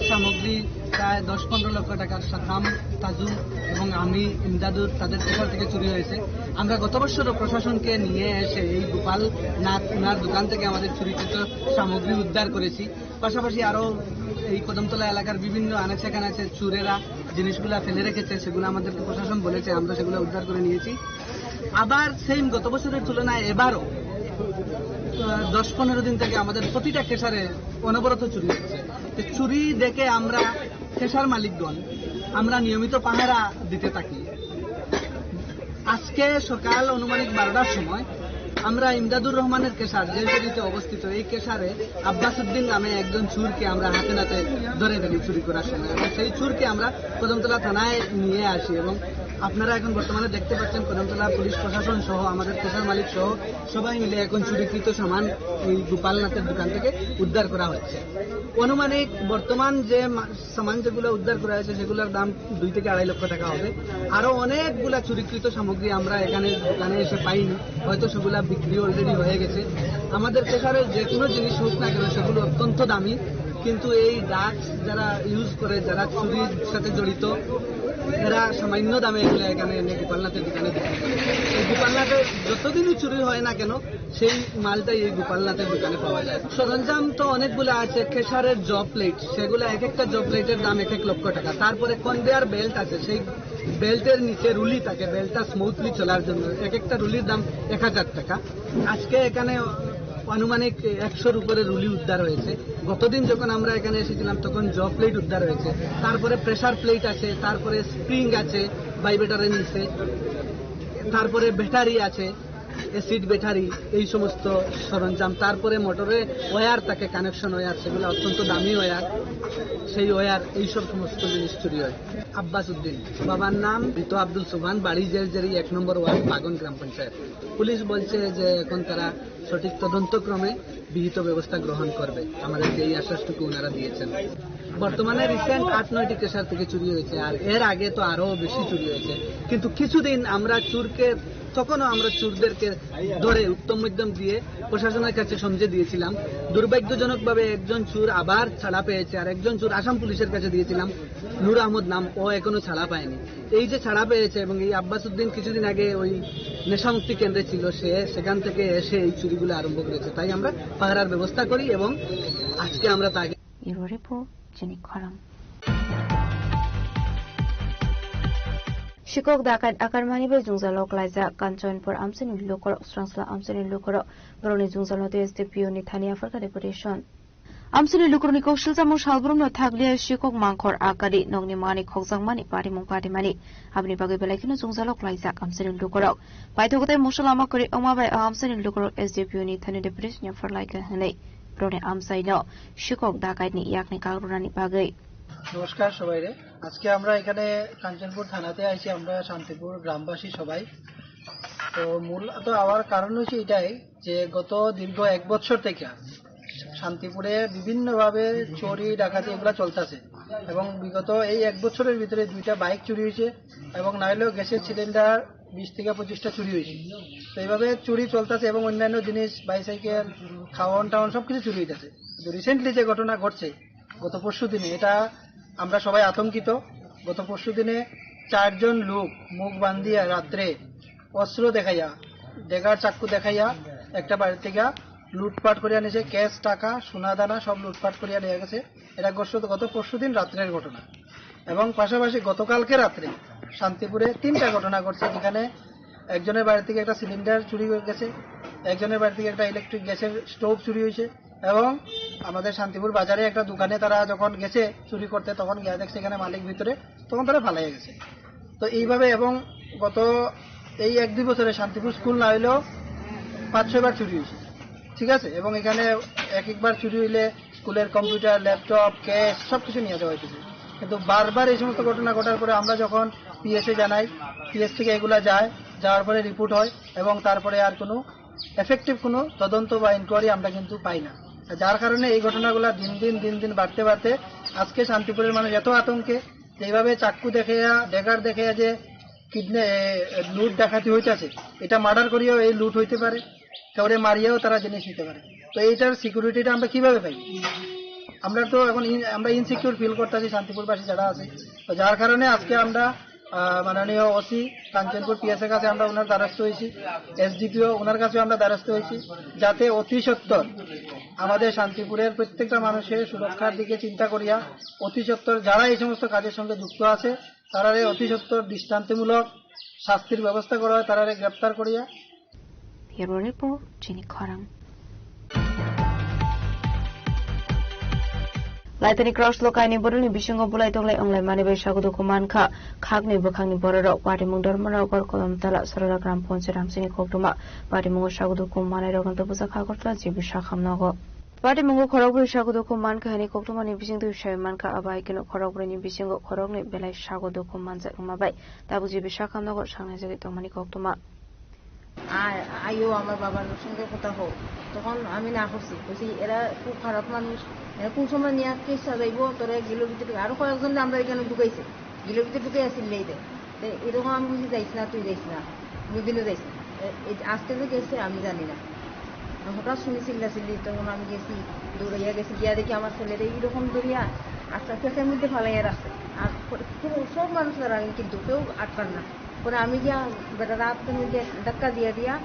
সামগ্রী প্রায় দশ পনেরো লক্ষ টাকার সাকাম, তাজু এবং আমি ইমদাদুর তাদের পোশাক থেকে চুরি হয়েছে। আমরা গত বছরও প্রশাসনকে নিয়ে এসে এই গোপাল নাথ ওনার দোকান থেকে আমাদের চুরিকৃত সামগ্রী উদ্ধার করেছি। পাশাপাশি আরও এই কদমতলা এলাকার বিভিন্ন আনাচে কানাচে চুরেরা জিনিসগুলা ফেলে রেখেছে, সেগুলো আমাদেরকে প্রশাসন বলেছে, আমরা সেগুলো উদ্ধার করে নিয়েছি। আবার সেম গত বছরের তুলনায় এবারও, আহ, দশ পনেরো দিন থেকে আমাদের প্রতিটা ক্রেশারে অনবরত চুরি হচ্ছে। তো চুরি দেখে আমরা ক্রেশার মালিকগণ আমরা নিয়মিত পাহারা দিতে থাকি। আজকে সকাল আনুমানিক বারোটার সময় আমরা ইমদাদুর রহমানের ক্রেশার, যে সিটিতে অবস্থিত, এই ক্রেশারে আব্বাস উদ্দিন নামে একজন চুরকে আমরা হাতে নাতে ধরে ফেলি চুরি করার সময়। এবং সেই চুরকে আমরা কদমতলা থানায় নিয়ে আসি এবং আপনারা এখন বর্তমানে দেখতে পাচ্ছেন কদমতলা পুলিশ প্রশাসন সহ আমাদের ক্রেশার মালিক সহ সবাই মিলে এখন চুরিকৃত সামান এই গোপালনাথের দোকান থেকে উদ্ধার করা হচ্ছে। আনুমানিক বর্তমান যে মা-, সামান যেগুলো উদ্ধার করা হয়েছে সেগুলোর দাম দুই থেকে আড়াই লক্ষ টাকা হবে। আরো অনেকগুলা চুরিকৃত সামগ্রী আমরা এখানে দোকানে এসে পাইনি, হয়তো সেগুলা বিক্রি অলরেডি হয়ে গেছে। আমাদের ক্রেশারের যে কোনো জিনিস হোক না কেন সেগুলো অত্যন্ত দামি, কিন্তু এই ড্রাগস যারা ইউজ করে, যারা চুরির সাথে জড়িত, এরা সামান্য দামে এগুলো এখানে এনে গোপালনাথের দোকানে বিক্রি করে। এই গোপালনাথে যতদিনই চুরি হয় না কেন, সেই মালটাই এই গোপালনাথের দোকানে পাওয়া যায়। সরঞ্জাম তো অনেকগুলো আছে, ক্রেশারের জ প্লেট, সেগুলো এক একটা জ প্লেটের দাম এক এক লক্ষ টাকা। তারপরে কনভেয়ার বেল্ট আছে, সেই বেল্টের নিচে রুলি থাকে, বেল্টটা স্মুথলি চলার জন্য এক একটা রুলির দাম এক হাজার টাকা। আজকে এখানে আনুমানিক একশোর উপরে রুলি উদ্ধার হয়েছে। গতদিন যখন আমরা এখানে এসেছিলাম তখন জ প্লেট উদ্ধার হয়েছে, তারপরে প্রেসার প্লেট আছে, তারপরে স্প্রিং আছে ভাইব্রেটরের নিচে, তারপরে ব্যাটারি আছে। অ্যাসিড ব্যাটারি, এই সমস্ত সরঞ্জাম, তারপরে মোটরে ওয়্যার থাকে, কানেকশন ওয়্যার, সেগুলো অত্যন্ত দামি ওয়্যার, সেই ওয়্যার, এইসব সমস্ত জিনিস চুরি হয়। আব্বাস উদ্দিন, বাবার নাম মৃত আব্দুল সুবহান, বাড়ি জেরজেরি এক নম্বর ওয়ার্ড, পাগন গ্রাম পঞ্চায়েত। পুলিশ বলছে যে এখন তারা সঠিক তদন্তক্রমে বিহিত ব্যবস্থা গ্রহণ করবে, আমাদেরকে এই আশ্বাসটুকু ওনারা দিয়েছেন। বর্তমানে রিসেন্ট আট নয়টি ক্রেশার থেকে চুরি হয়েছে, আর এর আগে তো আরো বেশি চুরি হয়েছে। কিন্তু কিছুদিন আমরা চুরকে, তখনও আমরা চুরদেরকে ধরে উত্তম মধ্যম দিয়ে প্রশাসনের কাছে সমঝে দিয়েছিলাম। দুর্ভাগ্যজনকভাবে একজন চুর আবার ছাড়া পেয়েছে, আর একজন চুর আসাম পুলিশের কাছে দিয়েছিলাম, নূর আহমদ নাম, ও এখনো ছাড়া পায়নি। এই যে ছাড়া পেয়েছে এবং এই আব্বাস উদ্দিন কিছুদিন আগে ওই নেশামুক্তি কেন্দ্রে ছিল, সে সেখান থেকে এসে এই চুরিগুলো আরম্ভ করেছে। তাই আমরা পাহারার ব্যবস্থা করি এবং আজকে আমরা তাকে Iro report, chini khorang. Sikok dakat akarmani bai jungjalok laijak Kanchanpur amchini lukorok, Srangsla amchini lukorok, borokni jungjalno tei S D P O ni thani aphar kha deputation. Amsuni lukurokni kok silchamo salbrumno thakliya sikok mangkhor akari nokni mani khokjakmani parimung parimani. Aboni bagwi belai kheno chwngjalok laijak amsuni lukurok. Paithok tei moso lama kwrwi wngma bai o amsuni lukurok S D P O ni thani depression pharlaikha hwnwi borokni amchaino sikok dakaitni yakni kak rwnani bagwi. নমস্কার সবাইরে। আজকে আমরা এখানে কাঞ্চনপুর থানাতে আইছি, আমরা শান্তিপুর গ্রামবাসী সবাই। তো মূলত আওয়ার কারণ হচ্ছে এটাই যে গত দীর্ঘ এক বছর থেকে শান্তিপুরে বিভিন্নভাবে চুরি ডাকাতি এগুলা চলতেছে এবং বিগত এই এক বছরের ভিতরে দুইটা বাইক চুরি হয়েছে এবং নাইলেও গ্যাসের সিলিন্ডার বিশ থেকে পঁচিশটা চুরি হয়েছে। তো এইভাবে চুরি চলতেছে এবং অন্যান্য জিনিস, বাইসাইকেল, খাওয়ান টাওয়ান সবকিছু চুরি হইতেছে। তো রিসেন্টলি যে ঘটনা ঘটছে গত পরশু দিনে, এটা আমরা সবাই আতঙ্কিত। গত পরশু দিনে চারজন লোক মুখ বান্ধিয়া রাত্রে অস্ত্র দেখাইয়া, ডেগার চাক্কু দেখাইয়া একটা বাড়ি থেকে লুটপাট করিয়া নিছে, ক্যাশ, টাকা, সোনা দানা সব লুটপাট করিয়া নিয়ে গেছে। এটা গত, গত পরশু দিন রাত্রের ঘটনা। এবং পাশাপাশি গতকালকে রাত্রে শান্তিপুরে তিনটা ঘটনা ঘটছে, যেখানে একজনের বাড়ি থেকে একটা সিলিন্ডার চুরি হয়ে গেছে, একজনের বাড়ি থেকে একটা ইলেকট্রিক গ্যাসের স্টোভ চুরি হয়েছে এবং আমাদের শান্তিপুর বাজারে একটা দোকানে তারা যখন গেছে চুরি করতে, তখন গিয়ে দেখছে এখানে মালিক ভিতরে, তখন তারা পালিয়ে গেছে। তো এইভাবে এবং গত এই এক দুই বছরে শান্তিপুর স্কুল না হইলেও পাঁচ ছয় বার চুরি হয়েছে, ঠিক আছে? এবং এখানে এক একবার চুরি হইলে স্কুলের কম্পিউটার, ল্যাপটপ, ক্যাশ সবকিছু নিয়ে যাওয়া হইতেছে। কিন্তু বারবার এই সমস্ত ঘটনা ঘটার পরে আমরা যখন পিএসএ জানাই, পিএস থেকে এগুলা যায়, যাওয়ার পরে রিপোর্ট হয় এবং তারপরে আর কোনো এফেক্টিভ কোনো তদন্ত বা ইনকোয়ারি আমরা কিন্তু পাই না। যার কারণে এই ঘটনাগুলা দিন দিন, দিন দিন বাড়তে বাড়তে আজকে শান্তিপুরের মানুষ এত আতঙ্কে, যেভাবে চাক্কু দেখাইয়া, ড্যাগার দেখাইয়া যে কিডনে-, এ, লুট ডাকাতি হইতাছে, এটা মার্ডার করিয়াও এই লুট হইতে পারে, কাউরে মারিয়াও তারা জিনিস নিতে পারে। তো এইটার সিকিউরিটিটা আমরা কিভাবে পাই? আমরা তো এখন ইন-, আমরা ইনসিকিউর ফিল করতেছি শান্তিপুরবাসী যারা আছে। তো যার কারণে আজকে আমরা, আহ, মাননীয় ওসি কাঞ্চনপুর পিএস এর কাছে আমরা ওনার দ্বারস্থ হয়েছি, এসডিপিও ওনার কাছে আমরা দ্বারস্থ হয়েছি, যাতে অতি সত্বর আমাদের শান্তিপুরের প্রত্যেকটা মানুষের সুরক্ষার দিকে চিন্তা করিয়া অতি সত্বর যারা এই সমস্ত কাজের সঙ্গে যুক্ত আছে, তারারে অতি সত্বর দৃষ্টান্তমূলক শাস্তির ব্যবস্থা করা হয়, তারারে গ্রেপ্তার করিয়া। Bureau Report, chini khorang. Laitani Cross Lokaini boroni bisingo bulai tonglai onglai mani bai sago dukhu mankha. Khakni bwkhakni bororok Patimung Dharmanagar, Kolomtala, Sarala Gram Panchayat Ramsini koktwma. Patimungo sago dukhu manai rokno tubujak Agartala G B Sakham nogo. Patimungo khorokbrwi sago dukhu mankha hwnwi koktwmani bisingtwi sai mankha, abo hai kheno khorokbrwini bisingo khoroknwi belai sago dukhu manjak wngma bai tabuk G B Sakham nogo sangnai jagwi tongmani koktwma. আয়, আয়ো আমার বাবার সঙ্গে কথা হোক। তখন আমি না করছি, বলছি, "এরা খুব খারাপ মানুষ, এরা কোন সময় নিয়ে কেস সাজাইবো, তোরা এগুলোর ভিতরে।" আরো কয়েকজন আমরা এখানে ঢুকাইছে, এগুলোর ভিতরে ঢুকে আসিল মেয়েদের। তো এরকম আমি বলছি, "যাইস না, তুই যাইস না, কোনোদিনও যাইস না।" এ-, এই যে আজকে যে গেছে, আমি জানি না। হঠাৎ শুনি চিল্লাচিল্লি, তখন আমি গেছি, দৌড়াইয়া গেছি, গিয়া দেখি আমার ছেলেরে এইরকম ধরিয়া আস্তে আস্তে ফ্যানের মধ্যে ফালাইয়া রাখছে। আর পুরো সব মানুষ দাঁড়ালেন, কিন্তু কেউ আটকার না। পরে আমি গিয়া বেটার আত্মার মধ্যে ধাক্কা দিয়া দিয়া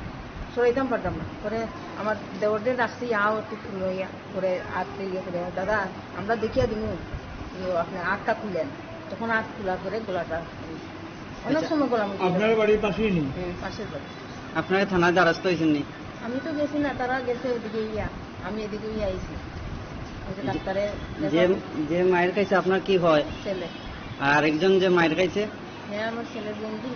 সরাইতাম পারতাম না। পরে আমার দেওরদের রাখছি, আও একটু খুলো ইয়া। পরে আত্মে ইয়ে করে, "দাদা, আমরা দেখিয়া দিমু, ইয়ে, আপনি আটটা খুলেন।" তখন আট খোলার পরে গলাটা অনেক আচ্ছা, সময় গলা মুখে আপনার বাড়ির পাশেই নি? হুম, পাশের বাড়ি। আপনারা থানায় দ্বারস্থ হয়েছেন নি? আমি তো গেছি না, তারা গেছে ওদিকে ইয়া, আমি এদিকে ইয়া আইছি। ওই যে যে, ডাক্তারে যে, যে মায়ের কাছে আপনার কি হয়? ছেলে। আর একজন যে মায়ের কাছে? হ্যাঁ, আমার ছেলের বন্ধু।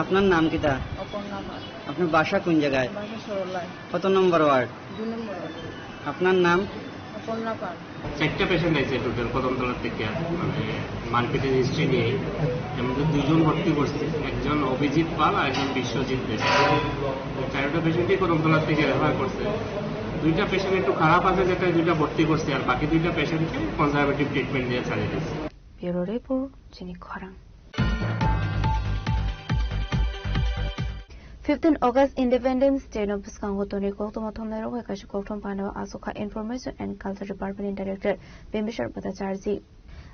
আপনার নাম কিতা? অপর্ণা পাল। আপনার বাসা কোন জায়গায়? বাসা সরলায়। কত নম্বর ওয়ার্ড? দুই নম্বর ওয়ার্ড। আপনার নাম? অপর্ণা পাল। চারটা পেশেন্ট আছে টোটাল কদমতলা থেকে, মানে মারপিটের হিস্ট্রি নিয়ে। এর মধ্যে দুইজন ভর্তি করছে, একজন অভিজিৎ পাল আর একজন বিশ্বজিৎ দেব। চারটা পেশেন্টই কদমতলা থেকে রেফার করছে। দুইটা পেশেন্ট একটু খারাপ আছে, যেটা দুইটা ভর্তি করছে, আর বাকি দুইটা পেশেন্টকে কনজারভেটিভ ট্রিটমেন্ট দিয়ে ছাড়িয়ে দিচ্ছে। Bureau Report, Chini Khorang. Fifteen August Independence Day no bwskango tonwi koktwma thumnairok bai kaisa koktwma panda o aswk kha Information and Culture Department ni Director Bimbisar Bhattacharjee.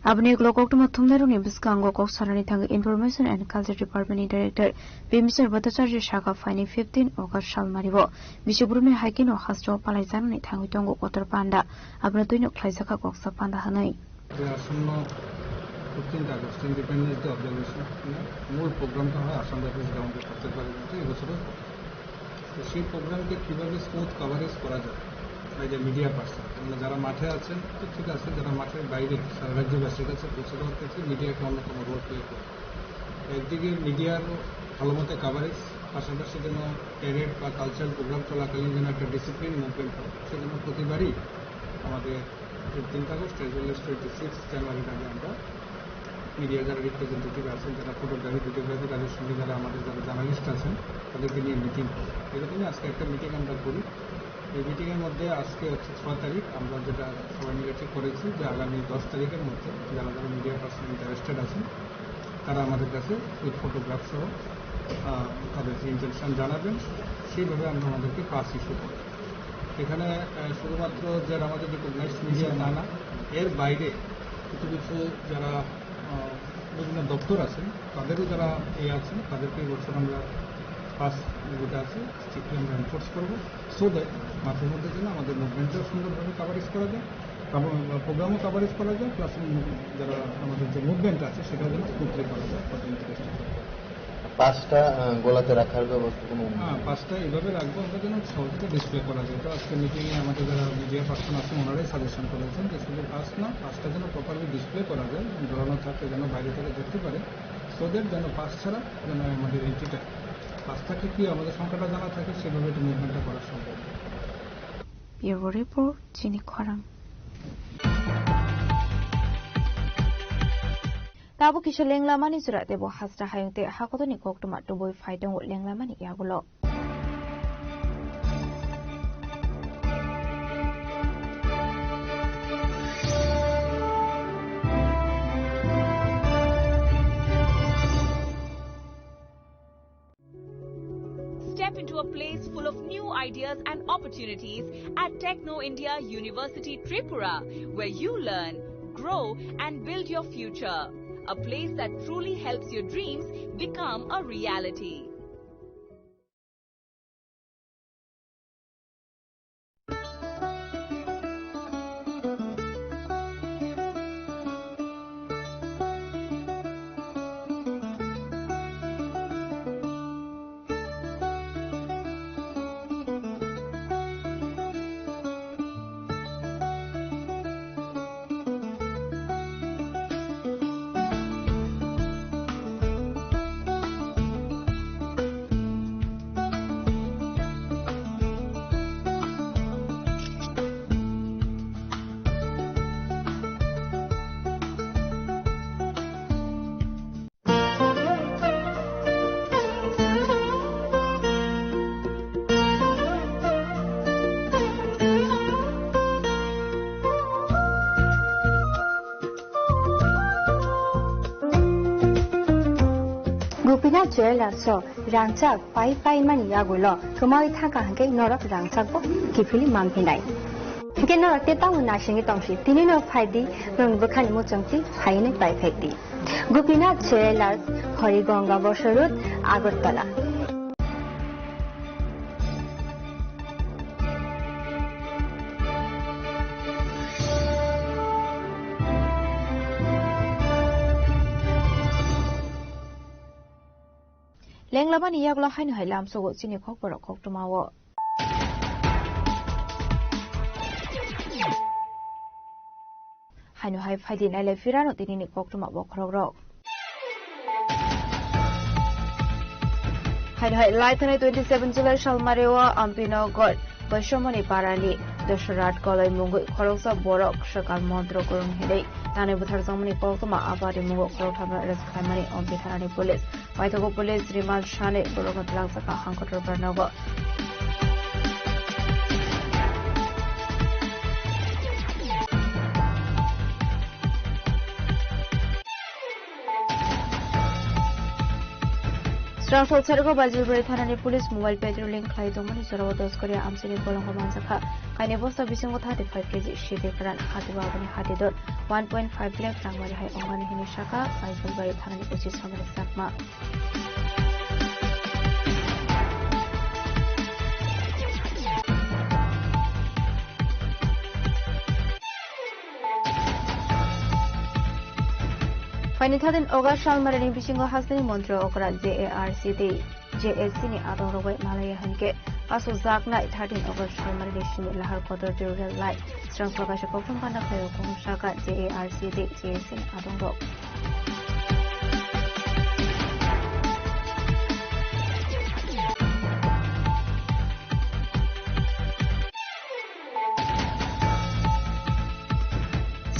Aboni ulo koktwma thumnairokni bwskango kok sanani thangwi Information and Culture Department ni Director Bimbisar Bhattacharjee saka phaini fifteen August salmari o bisi borokni hai kheno hasteo palai janani thangwi tongo kotor panda, abono twino khlaijak kha koksa panda hwnwi. যে আসন্ন fifteenth August independence day observation, মূল প্রোগ্রামটা হয় আসাম রাইফেলস গ্রাউন্ডে প্রত্যেকবারের মতো এই বছরও। তো সেই প্রোগ্রামকে কীভাবে স্মুথ কভারেজ করা যায়, এই যে মিডিয়া পার্সন, মানে যারা মাঠে আছেন তো ঠিক আছে, যারা মাঠের বাইরে সারা রাজ্যবাসীর কাছে পৌঁছে দেওয়ার ক্ষেত্রে মিডিয়া একটা অন্যতম রোল প্লে করে। একদিকে মিডিয়ার ভালো মতো কভারেজ, পাশাপাশি যেন প্যারেড বা কালচারাল প্রোগ্রাম চলাকালীন যেন একটা ডিসিপ্লিন মুভমেন্ট হয়, সেজন্য প্রতিবারই আমাদের fifteenth August as well as twenty six জানুয়ারির আগে আমরা মিডিয়া যারা রিপ্রেজেন্টেটিভ আছেন, যারা ফটোগ্রাফি, ভিডিওগ্রাফি, তাদের সঙ্গে যারা আমাদের যারা জার্নালিস্ট আছেন, তাদেরকে নিয়ে মিটিং করি। এরকমই আজকে একটা মিটিং আমরা করি। এই মিটিংয়ের মধ্যে আজকে হচ্ছে ছয় তারিখ, আমরা যেটা সবাই মিলে ঠিক করেছি যে আগামী দশ তারিখের মধ্যে যারা যারা মিডিয়া পার্সন ইন্টারেস্টেড আছেন, তারা আমাদের কাছে উইথ ফটোগ্রাফ সহ, আহ, তাদের ইন্টেনশন জানাবেন, সেইভাবে আমরা আমাদেরকে পাস ইস্যু করব। এখানে, আহ, শুধুমাত্র যারা আমাদের রিকগনাইজড মিডিয়া তা না, এর বাইরে কিছু কিছু যারা, আহ, বিভিন্ন দপ্তর আছেন, তাদেরও যারা এ আছেন, তাদেরকে এই বছর আমরা পাস যেটা আছে, স্ট্রিক্টলি আমরা এনফোর্স করবো, সো দ্যাট মাঝে মধ্যে যেন আমাদের মুভমেন্টটাও সুন্দরভাবে কভারেজ করা যায়, প্রোগ্রামও কভারেজ করা যায়, প্লাস যারা আমাদের যে মুভমেন্ট আছে সেটাও যেন স্মুথলি করা যায়, কত ইন্টারেস্ট। পাসটা, আহ, গলাতে রাখার ব্যবস্থা কোনো? হ্যাঁ, পাসটা এইভাবে রাখবো আমরা যেন সহজে ডিসপ্লে করা যায়। তো আজকে মিটিংয়ে আমাদের যারা মিডিয়া পার্সন আছেন, ওনারাই সাজেশন করেছেন যে শুধু পাস না, পাসটা যেন প্রপারলি ডিসপ্লে করা যায়, ঝোলানো থাকে, যেন বাইরে থেকে দেখতে পারে, সো দ্যাট যেন পাস ছাড়া যেন আমাদের এন্ট্রিটা, পাস থাকলে কি আমাদের সংখ্যাটা জানা থাকে, সেভাবে একটু মুভমেন্টটা করা সম্ভব। Bureau Report, Chini Khorang. Tabuk kisa lenglamani jora tebo hasra hayung tei hakotorni koktwma tubui phai tongo lenglamani yagulo. Step into a place full of new ideas and opportunities at Techno India University Tripura, where you learn, grow, and build your future. A place that truly helps your dreams become a reality. Gopinath Jewellers o rangchak pai pai mani yagulo thumawi thangkha hwnkhe norok rangchak bo kiphilwi manphinai. Hwnkhe norok tei tamo naisingwi tongsi, tini no phaidi, norokni bwkhani muchungtwi phaiwi pai phaidi. Gopinath Jewellers, Horigonga Bosor Road, Agartala. Lenglamani yagulo haino hai lamsogo chini khokborok koktwmao. Haino hai phaidi nailai phirano tinini koktwma bokhorokrok. Hai, Laithani twenty seven July salmario Ampinagar Baisomani parani Dosrat Koloi mungwi khoroksa borok swkang montro kwrwng hinwi tanwi butharjakmani koktwma a party mungo khoroktham arrest khlaimani Ompi thanani police. Paithago police remand sani borokno twlangjakha hangkotor barnogo. Srangso Sergo Bajulbari thanani police mobile patrolling khlai tongmani jorao dos koria amchaini bolongo manjakha. Kaini bosta bisingo thirty five K G side kwran, hatiba aboni hati dor one point five lakh rangmari hai ongmani hinwi sakha Bajulbari thanani O C Somani Chakma. Phaini thadin August salmarini bisingo hasteni montri okra J A R C T, J A C ni adongrok bai malaya hinkhe pasojaknai thirteen August salmarini simi lahar kotor Tribal Line srangso kaisa koktwma panda khlaio kung saka J A R C T, J A C ni adongrok.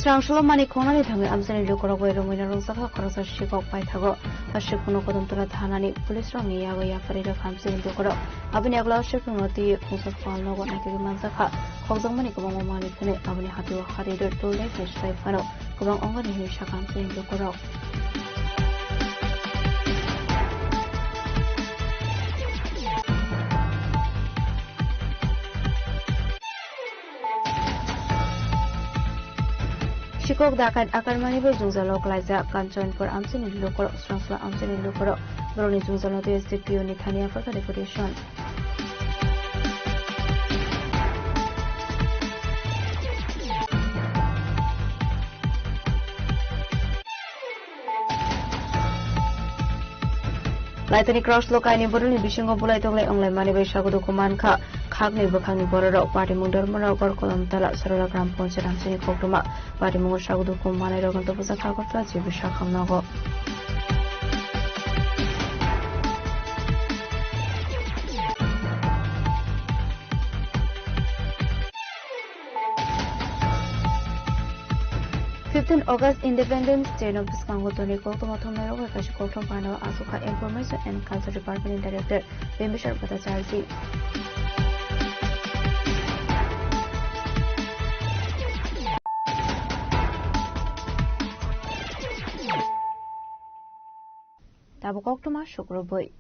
Srangsulo mani khongnani thangwi amchaini lukurok bai romwina rwngjakha khoroksa sikok paithago. A sikokno Kodamtala thanani police rokni yago yapharwi rwkha amchaini lukurok. Aboni yagulo a sikokno twiwi khungsa pal nogo naikhe manjakha. Khokjakmani kwbangma manwi phunwi aboni hatio hati rw tolnai phai sai phano kwbang ongani hinwi sakha amchaini lukurok. Sikok dakat akarmani bai jwngjalo klaijak Kanchanpur amchaini lukurok, Srangsola amchaini lukurok. Borokni jwngjalo tei S D P O ni thani yapharkha deputation. Laitani cross lo kaini borokni bisingo bulai tonglai onglaimani bai sago dukhu mankha. Khakni bwkhakni bororok patimung Dharmanagar Kolomtala Sarola Gram Panchayat amchaini koktwma patimungo sago dukhu manairokno tubujak Agartala G B Sakham nogo. Fifteen August Independence Day no bwskango tonwi koktwma thumnairok bai kaisa koktwma pano achukha Information and Culture Department ni Director Bimbisar Bhattacharjee. Tabuk koktwma sukrubwi.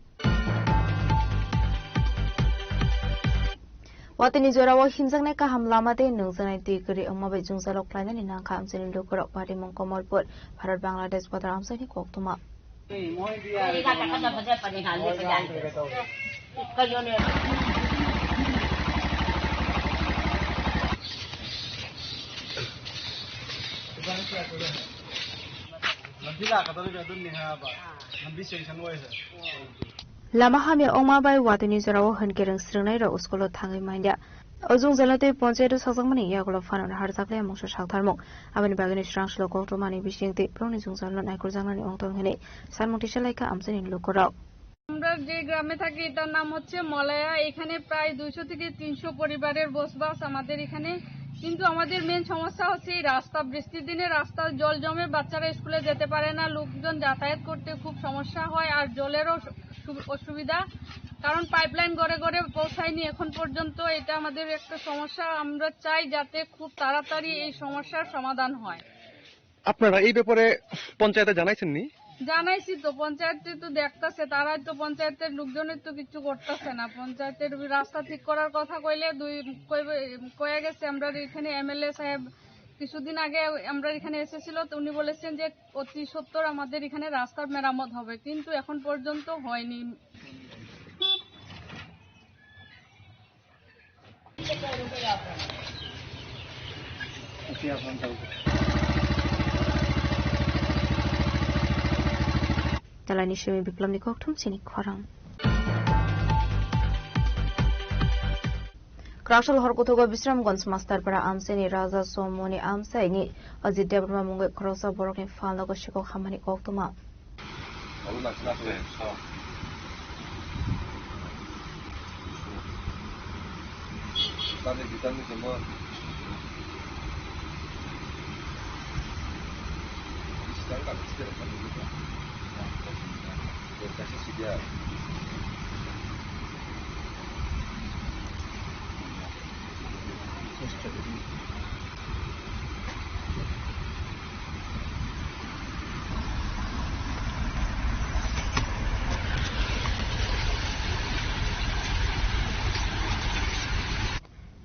Watini jorao himjaknai kaham lama tei nungjaknai twi kwrwi wngma bai jwngjalo khlainani nangkha amchaini lukurok patimung Kamalpur, Bharat Bangladesh border amchaini koktwma. Lama hamya wngma bai watini jorao hwnkereng srwngnairok school-o thangwi manya. O jwngjalo tei ponchayat-o sakjakmani yagulo phano naharjakliya mungsa saktharmung. Aboni bagwino srangsulo koktwmani bisingtwi borokni jwngjalo naikoljaknani wngtong hwnwi sanmung tisalaikha amchaini lukurok. আমরা যে গ্রামে থাকি, এটার নাম হচ্ছে মলায়া। এখানে প্রায় দুইশো থেকে তিনশো পরিবারের বসবাস আমাদের এখানে। কিন্তু আমাদের মেইন সমস্যা হচ্ছে এই রাস্তা। বৃষ্টির দিনে রাস্তার জল জমে, বাচ্চারা স্কুলে যেতে পারে না, লোকজন যাতায়াত করতে খুব সমস্যা হয়, আর জলেরও সু-, সু-, অসুবিধা, কারণ পাইপলাইন ঘরে ঘরে পৌঁছায়নি এখন পর্যন্ত। এটা আমাদের একটা সমস্যা। আমরা চাই যাতে খুব তাড়াতাড়ি এই সমস্যার সমাধান হয়। আপনারা এই ব্যাপারে পঞ্চায়েতে জানাইছেন নি? জানাইছি তো, পঞ্চায়েতে তো দেখতাছে, তারাই তো, পঞ্চায়েতের লোকজনের তো কিছু করতেছে না। পঞ্চায়েতের ওই রাস্তা ঠিক করার কথা কইলে দুই, কইবে, কয়ে গেছে, আমরা এখানে এমএলএ সাহেব কিছুদিন আগে আমরা এখানে এসেছিল, তো উনি বলেছেন যে অতি সত্বর আমাদের এখানে রাস্তার মেরামত হবে, কিন্তু এখন পর্যন্ত হয়নি। Talani simi biklamni kokthum chini khorang. Kwraksal hor kuthugo Bisramganj Masterpara amchaini Raja Somoni amchaini Ajit Debbarma mungwi khoroksa borokni phalnogo sikok hammani koktwma.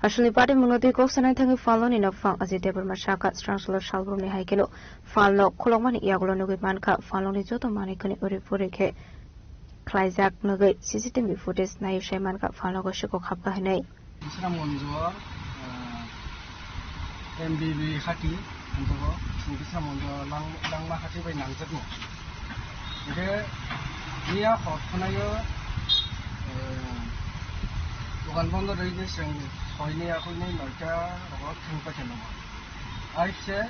Aswkni party mungno twi kok sanai thangwi phalno ni nokphang Ajit Debbarma sakha, srang salo salbrumni hai kheno phalno khulokmani yagulo nugwi mankha, phalnokni joto manwi khani uri puri khe khlaijak nugwi C C T V footage naiwi sai mankha, phalnogo sikok hapkha hinwi. Bisramganjo, ah, M B B hati, ang tongo, chwng Bisramganjo lang-, langma hati bai nangjakno. Hingke miya hor khwnaio, eh, dogan bondo rwgwi chwng soini akhoi ni noita rogo thang paikha nongo. Aise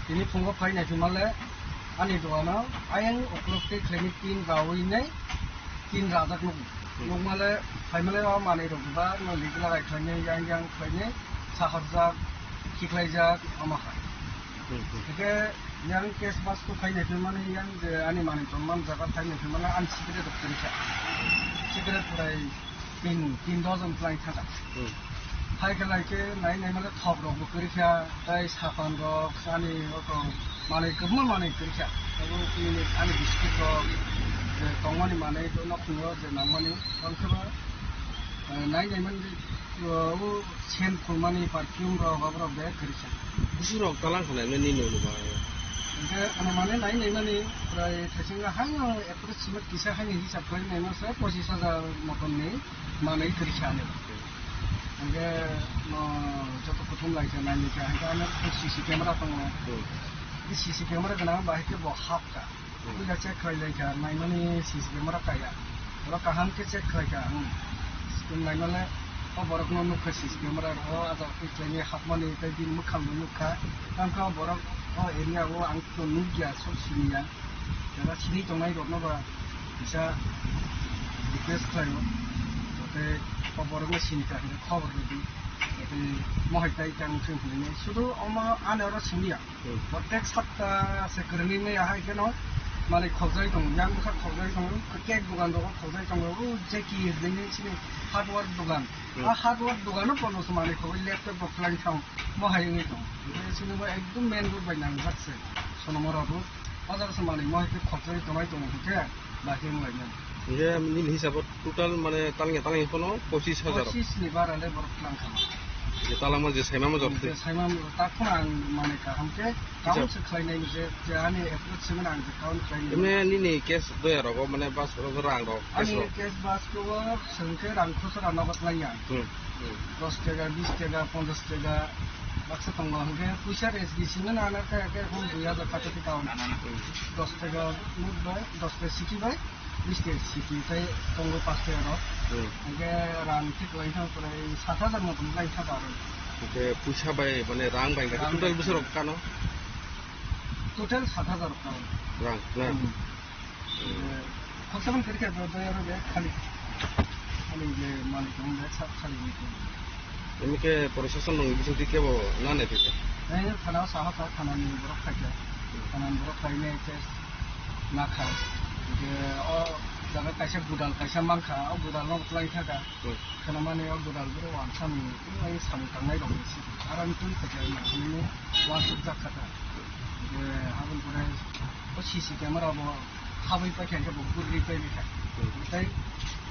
tini phungo phai naiphi male ani dogano ayang uklok tei khlaini tin rawi nai tin rajak nukgo. Hmm. Nukmale phaimale o manwi rok ba no lik lagai khlaini yang yang khlaini saharjak khiklaijak omo hai. Hmm, hmm. Hingke yang cash bus ko phai naiphi mani yang je ani manwi tongman jaga phai naiphi mani ang secret rok kwrwi kha. Secret phurai Tin, tin dozen twlang thangkha. Hmm. Hai khe lai khe nai nai male thok rok bo kwrwi kha, tei sapan rok, ani oko manwi kwbangma manwi kwrwi kha. Abo nini ani biscuit rok, je tongmani manwi, no phungo je nangmani, tong khe ba, eh, nai nai mani, eh, o scent khulmani perfume rok, abo rok bek kwrwi kha. Busu rok talang kha nai mani nini nokni bagwi. Hingke ano mane nai nai mani, prai thaisinga hang, eh, Sima kisa hai ni hisab khlai naima se pochis hajar moton ni manwi kwrwi sa ani. Hingke no joto kuthum lai khe nai kha, hingke ano C C camera tongo. Hmm. I C C camera gwnang ba hingke bo hap kha. Hmm. Puila check khlai lai kha, naimani C C camera kaya. Oro kaham khe check khlai kha, hmm. Naimale o borok no nukha C C camera ro, o ajak twi khlaini hapmani tei bini mwkhang bo nukha. Tangkha o borok o area o ang to nukya, sok siniya. Jara sini tongnai rokno ba kisa request khlaio, jote o borokno sini kha hwnwi khobor rwdi, jote mohai tai tang thung hwnwi. Sudu omo ani oro siniya, hmm, protek sapta se kwrwngwi maya hai kheno manwi khokjagwi tongo, yang bwkha khokjagwi tongo, cake dogan rogo khokjagwi tongo, o Jackie hwnwi sini hardware dogan, hmm, a hardware dogano bono se manwi khogwi laptop rok kwlai thang mohai wngwi tongo. Sini bo ekdom main road bai nangjak se, Sonomora road. O jaga se manwi mo hai khe khokjagwi tongnai tongo hwnkhe bahai wng lainani. Hingke nini hisabo total mane talngya talngya phano pochis hajar. Pochis ni bara le borok twlang kha. Je talangma je saimamo jor. Je saimamo tak phano ang mane kaham khe count se khlainai je, je ani approach se mane ang je count khlainai. Emne nini cash doya rogo mane bus rang rok, cash ani rok. Cash bus ko Chwng khe rang khosra nogo twlangya. Hmm. Hmm. Dos taka, bis taka, ponchas taka baksa tongo, hwnkhe puisa S D C no nana khe, khe hwn dui hajar taka tei kaon. Hmm. Dos taka note bai, dos taka siki bai, bis taka siki tei tongo pas taka rok. Hmm. Hwnkhe rang khe twlang thang prai sat hajar motom twlang thang aro. Hwnkhe puisa bai, mane rang bai, rang total bai. Bwsarok kano? Total sat hajar rok kano. Rang, na? Hmm. Eh, khorsa man kwrwikha, bo, bo, oro be khali, khali je manwi tong be, sa-, khali ni tong. Emi khe proshashan rokni bisingtwi kebo na naiphaikha? Eh, thana o saha kha, thana ni borok phaikha. Thana ni borok phainai khe nakha. Je o jaga kaisa gudal kaisa mankha, o gudal no twlai thaka. Hmm. Khwnamani o gudal boro wansani, ai samung tangnai rok ni si. Aram twi khaja ma, nini wansuk jak kha ta. Je habon pore o C C camera bo habwi paikha, hwnkhe bo gurri paibikha. Hmm. Tei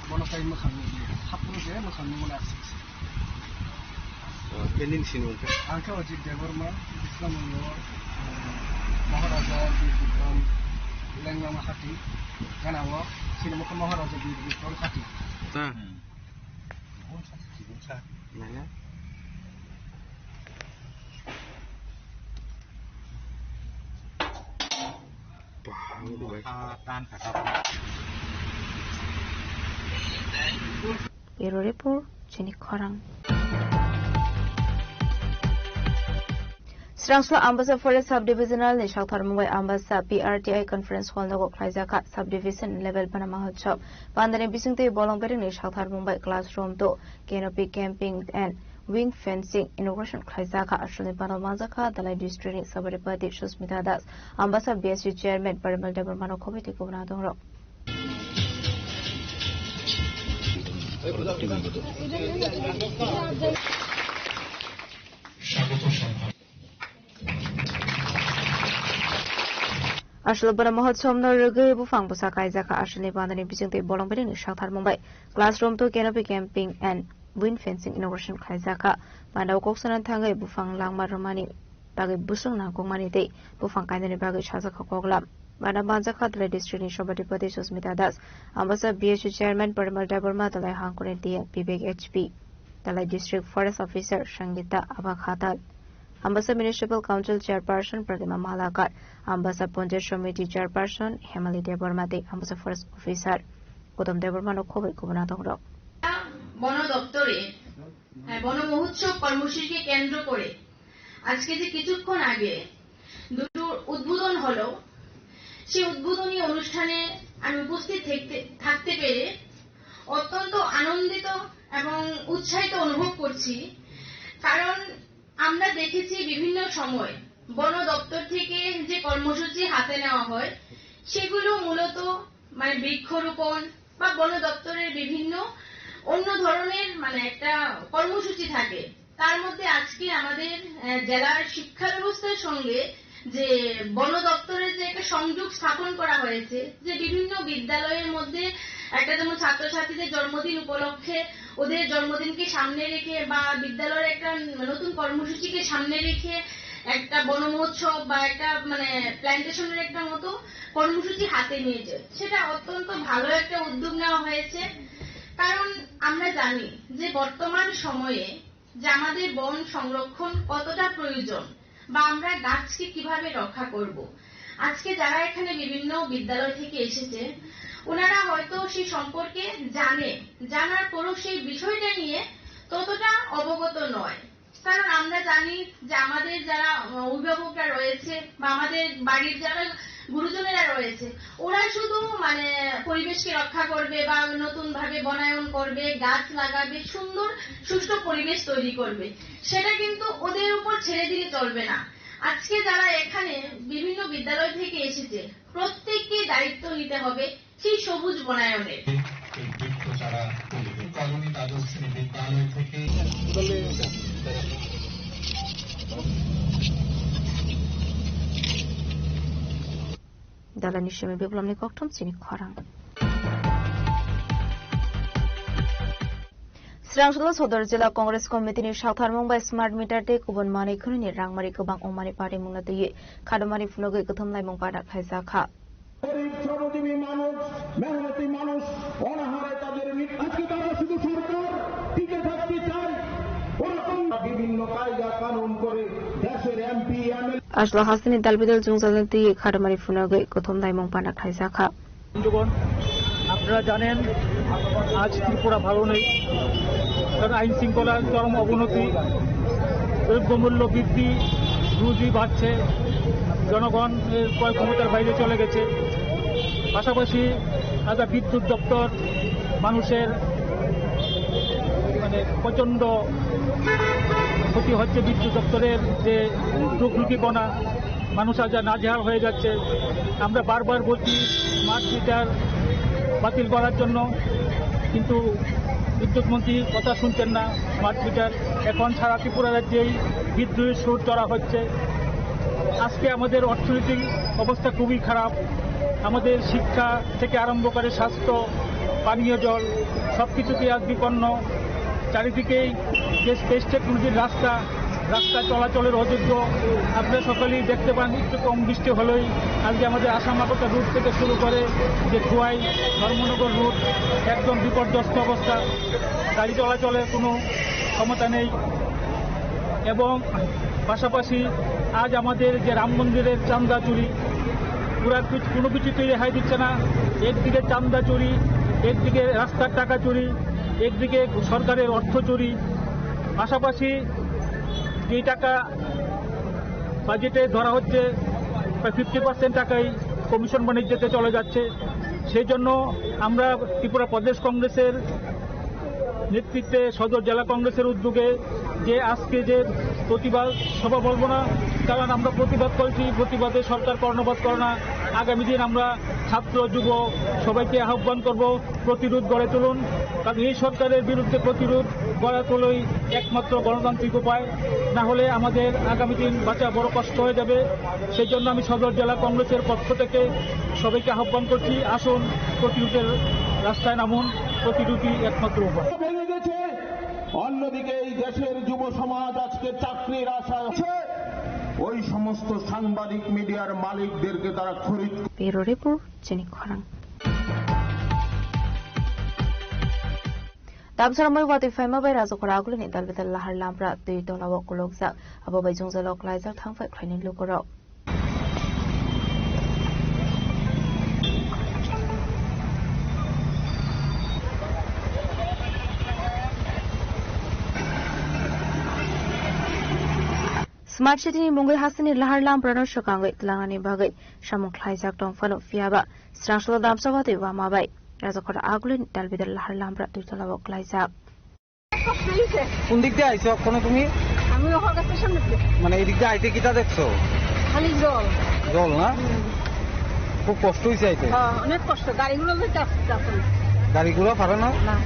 bono tai mwkhang nukliya. Hapro je mwkhang nukmani aswk se. Ah, khe nini sinimung khe? Ang khe Ajit Debbarma, Bisramganjo, eh, Maharaja Bir Bikram Lenglama Hati, gana o sinimung khe Maharaja Bir Bikram Hati. Ta? Hmm. Nene? Wah, ini baik. Tan kata. Bureau Report, Chini Khorang. Srangsla Ambasa Forest Subdivisional ni saktharmung bai Ambasa P R T I Conference Hall nogo khlaijakha Subdivision Level Bana Mahotsav. Pandani bisingtwi bolong berengni saktharmung bai classroom to canopy camping and wing fencing inauguration khlaijak kha. Aswkni bana manjak kha Dhalai district ni Sabadipati Susmita Das, Ambasa B S U chairman Parimal Debbarma no khobwi tei kubun adongrok. Aswk bana mohotsomno rwgwi buphang bwsa kaijak kha. Aswkni bandani bisingtwi bolong belengni saktharmung bai classroom to canopy camping and wing fencing inauguration khlaijak kha. Bandao kok sanani thangwi buphang langma rwmani bagwi bwswk nangkukmani tei buphang kainani bagwi sajak kha koklam. Bana manjak kha Dhalai district ni Sabadipati Susmita Das, Ambasa B S U chairman Parimal Debbarma, Dhalai Hangkoni D M Vivek H P, Dhalai district forest officer Sangita Abakhatal, Ambasa Municipal Council Chairperson Pratima Malakar, Ambasa Panchayat Samiti Chairperson Hemali Debbarma tei Ambasa Forest Officer Gautam Debbarma no khobwi kubun adongrok. বন দপ্তরে, হ্যাঁ, বন মহোৎসব কর্মসূচিকে কেন্দ্র করে আজকে যে কিছুক্ষণ আগে দুটো উদ্বোধন হলো, সেই উদ্বোধনী অনুষ্ঠানে আমি উপস্থিত থাকতে, থাকতে পেরে অত্যন্ত আনন্দিত এবং উৎসাহিত অনুভব করছি। কারণ আমরা দেখেছি বিভিন্ন সময় বন দপ্তর থেকে যে কর্মসূচি হাতে নেওয়া হয়, সেগুলো মূলত মানে বৃক্ষরোপণ বা বন দপ্তরের বিভিন্ন অন্য ধরনের মানে একটা কর্মসূচি থাকে। তার মধ্যে আজকে আমাদের, আহ, জেলার শিক্ষা ব্যবস্থার সঙ্গে যে বন দপ্তরের যে একটা সংযোগ স্থাপন করা হয়েছে, যে বিভিন্ন বিদ্যালয়ের মধ্যে একটা যেমন ছাত্রছাত্রীদের জন্মদিন উপলক্ষে ওদের জন্মদিনকে সামনে রেখে বা বিদ্যালয়ের একটা নতুন কর্মসূচিকে সামনে রেখে একটা বন মহোৎসব বা একটা মানে প্ল্যান্টেশনের একটা মতো কর্মসূচি হাতে নিয়েছে, সেটা অত্যন্ত ভালো একটা উদ্যোগ নেওয়া হয়েছে। কারণ আমরা জানি যে বর্তমান সময়ে যে আমাদের বন সংরক্ষণ কতটা প্রয়োজন বা আমরা গাছকে কিভাবে রক্ষা করব। আজকে যারা এখানে বিভিন্ন বিদ্যালয় থেকে এসেছে, ওনারা হয়তো সেই সম্পর্কে জানে, জানার পরও সেই বিষয়টা নিয়ে ততটা অবগত নয়। কারণ আমরা জানি যে আমাদের যারা, আহ, অভিভাবকরা রয়েছে বা আমাদের বাড়ির যারা গুরুজনেরা রয়েছে, ওরা শুধু মানে পরিবেশকে রক্ষা করবে বা নতুনভাবে বনায়ন করবে, গাছ লাগাবে, সুন্দর সুষ্ঠু পরিবেশ তৈরি করবে, সেটা কিন্তু ওদের উপর ছেড়ে দিলে চলবে না। আজকে যারা এখানে বিভিন্ন বিদ্যালয় থেকে এসেছে, প্রত্যেককে দায়িত্ব নিতে হবে সেই সবুজ বনায়নের। এই বৃক্ষ চারা তৈরি। কলোনি দ্বাদশ শ্রেণী বিদ্যালয় থেকে Dalani simi bibulomni kokthom chini khorang. Srangsodo Sodor Jila Congress Committee ni saktharmung bai smart meter tei kubun manwi khwnwini rangmari kwbang wngmani parimungno twiwi khadomari phunugwi kwthwm laimung pada khlaijak kha. গরিব শ্রমজীবী মানুষ, মেহনতি মানুষ অনাহারে তাদের মৃত্যু। আজকে তারা শুধু সরকার টিকে থাকতে চায়, ওরকম বিভিন্ন কায়দা কানুন করে দেশের MP, MLA Aswk hasteni dalbidal chwngsajakni twi khadomari phunugwi kwthwm laimung pana khlaijak kha. বন্ধুগণ, আপনারা জানেন আজ ত্রিপুরা ভালো নেই, কারণ আইন শৃঙ্খলার চরম অবনতি, দ্রব্যমূল্য বৃদ্ধি, রুজি বাড়ছে, জনগণের ক্রয় ক্ষমতার বাইরে চলে গেছে। পাশাপাশি আজ বিদ্যুৎ দপ্তর মানুষের মানে প্রচণ্ড ক্ষতি হচ্ছে, বিদ্যুৎ দপ্তরের যে রুগ্রুকিপনা, মানুষ আজ নাজেহাল হয়ে যাচ্ছে। আমরা বারবার বলছি স্মার্ট মিটার বাতিল করার জন্য, কিন্তু বিদ্যুৎ মন্ত্রী কথা শুনছেন না। স্মার্ট মিটার এখন সারা ত্রিপুরা রাজ্যেই বিদ্রোহী সুর চড়া হচ্ছে। আজকে আমাদের অর্থনৈতিক অবস্থা খুবই খারাপ। আমাদের শিক্ষা থেকে আরম্ভ করে স্বাস্থ্য, পানীয় জল, সব কিছুতেই আজ বিপন্ন। চারিদিকেই যে স্পেস টেকনোলজির রাস্তা, রাস্তা চলাচলের অযোগ্য। আপনারা সকলেই দেখতে পান, একটু কম বৃষ্টি হলেই আজকে আমাদের আসাম আগরতলা রুট থেকে শুরু করে যে খোয়াই ধর্মনগর রুট একদম বিপর্যস্ত অবস্থা, গাড়ি চলাচলের কোনো ক্ষমতা নেই। এবং পাশাপাশি আজ আমাদের যে রাম মন্দিরের চান্দা চুরি, পুরা কিছু, কোনো কিছুতেই রেহাই দিচ্ছে না। একদিকে চান্দা চুরি, একদিকে রাস্তার টাকা চুরি, একদিকে সরকারের অর্থ চুরি, পাশাপাশি যে টাকা বাজেটে ধরা হচ্ছে, প্রায় ফিফটি পার্সেন্ট টাকাই কমিশন বাণিজ্যতে চলে যাচ্ছে। সেই জন্য আমরা ত্রিপুরা প্রদেশ কংগ্রেসের নেতৃত্বে সদর জেলা কংগ্রেসের উদ্যোগে যে আজকে যে প্রতিবাদ সভা বলবো না, কারণ আমরা প্রতিবাদ করেছি, প্রতিবাদে সরকার কর্ণপাত করে না। আগামী দিন আমরা ছাত্র যুব সবাইকে আহ্বান করব, প্রতিরোধ গড়ে তুলুন, কারণ এই সরকারের বিরুদ্ধে প্রতিরোধ গড়ে তোলাই একমাত্র গণতান্ত্রিক উপায়। না হলে আমাদের আগামী দিন বাঁচা বড় কষ্ট হয়ে যাবে। সেই জন্য আমি সদর জেলা কংগ্রেসের পক্ষ থেকে সবাইকে আহ্বান করছি, আসুন, প্রতিরোধের রাস্তায় নামুন। প্রতিরোধই একমাত্র উপায়। অন্যদিকে এই দেশের যুব সমাজ আজকে চাকরির আশায় আছে। ওই সমস্ত সাংবাদিক মিডিয়ার মালিকদেরকে তারা খরিদ Bureau Report, Chini Khorang. Damsara moi watwi phaima bai Rajakhor agulini dalbidal lahar lampra twi tolao kolokjak. Abo bai jwngjalo klaijak thangphai khlaini lukurok. Smart City ni mungwi hasteni lahar lamprano swkangwi tlangnani bagwi samung khlaijak tong phano, phiyaba srang salo damsa watwi wama bai Rajakhor agulini dalbidal lahar lampra twi tolao klaijak. কোন দিক দিয়ে আইছো এখনো তুমি? আমি ওখানে স্টেশন দেখছি। মানে, এই দিক দিয়ে আইতে কিটা দেখছো? খালি জল। জল না? হুম। খুব কষ্ট হইছে আইতে। হ্যাঁ, অনেক কষ্ট। গাড়িগুলো তো যাচ্ছে, যাচ্ছে না। গাড়িগুলো পারে না? না।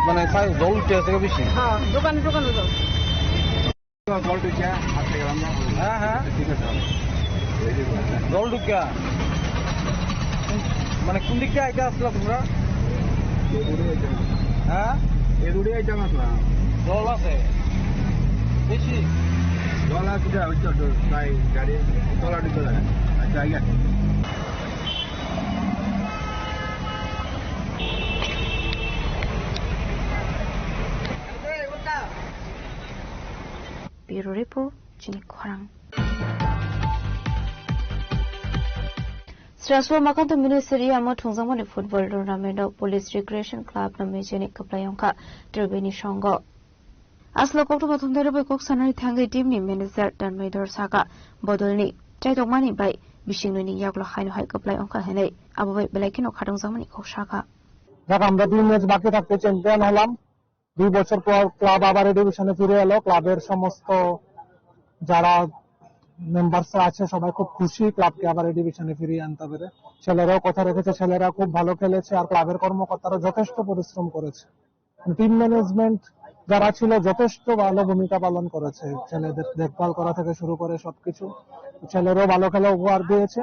মানে, সাই-, জল উঠে আছে বেশি? হ্যাঁ, দোকানে দোকানে জল। জল ঢুকিয়া আসতে গেলাম না। হ্যাঁ, হ্যাঁ। ঠিক আছে। জল ঢুকিয়া। মানে কোন দিক দিয়ে আইতে আসলা তোমরা? এ রোডে আইতাম। হ্যাঁ? এ রোডে আইতাম আসলাম। জল আছে? বেশি? জল আছে, যা হচ্ছে, তো তাই গাড়ি তলা ঢুকে যায়। আচ্ছা, আগে। Bureau Report, Chini Khorang. Sraswa Makanto Mini Stadium o thungjakmani football tournament o Police Recreation Club no mecheni kwplai wngkha Tribeni Songo. Aslo koktwma thumthai rwbai kok sanani thangwi team ni manager Tanmay Dor saka bodolni chaitokmani bai bisingni yaklo haino hai kwplai wngkha hinwi abo bai belai kheno khatungjakmani kok saka. যাক, আমরা দুই ম্যাচ বাকি থাকতে চ্যাম্পিয়ন হলাম। দুই বছর পর ক্লাব আবার এই ডিভিশনে ফিরে এলো। ক্লাবের সমস্ত যারা মেম্বার্স আছে, সবাই খুব খুশি ক্লাবকে আবার এই ডিভিশনে ফিরিয়ে আনতে পেরে। ছেলেরাও কথা রেখেছে, ছেলেরা খুব ভালো খেলেছে, আর ক্লাবের কর্মকর্তারা যথেষ্ট পরিশ্রম করেছে। টিম ম্যানেজমেন্ট যারা ছিল, যথেষ্ট ভালো ভূমিকা পালন করেছে, ছেলেদের দেখভাল করা থেকে শুরু করে সবকিছু। ছেলেরাও ভালো খেলা উপহার দিয়েছে।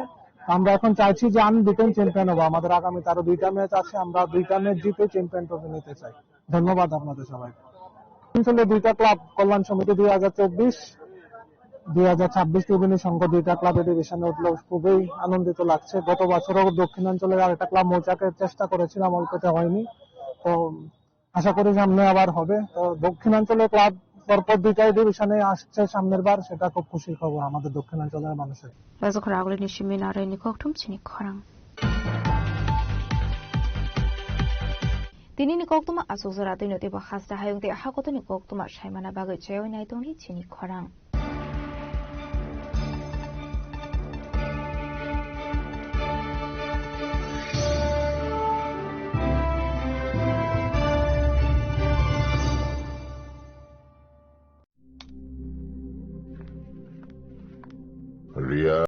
আমরা এখন চাইছি যে আনবিটেন চ্যাম্পিয়ন হবো। আমাদের আগামীতে আরো দুইটা ম্যাচ আছে, আমরা দুইটা ম্যাচ জিতে চ্যাম্পিয়ন ট্রফি নিতে চাই। ধন্যবাদ আপনাদের সবাইকে। অঞ্চলে দুইটা ক্লাব, কল্যাণ সমিতি দুই হাজার চব্বিশ, দুই হাজার ছাব্বিশ ত্রিবেণী সংঘ, দুইটা ক্লাব এই ডিভিশনে উঠলো, খুবই আনন্দিত লাগছে। গত বছরও দক্ষিণাঞ্চলের আরেকটা ক্লাব মৌচাকের চেষ্টা করেছিলাম, অল্পতে হয়নি। তো আশা করি সামনে আবার হবে। তো দক্ষিণাঞ্চলের ক্লাব পরপর দুইটাই ডিভিশনে আসছে সামনের বার, সেটা খুব খুশির খবর আমাদের দক্ষিণাঞ্চলের মানুষের। Rajakhor agulini simi narwini kokthum chini khorang. Tinini koktwma achukjora twino teibo hasta hayung tei hakotoni koktwma saimana bagwi chaywi naitongni chini khorang. Ria.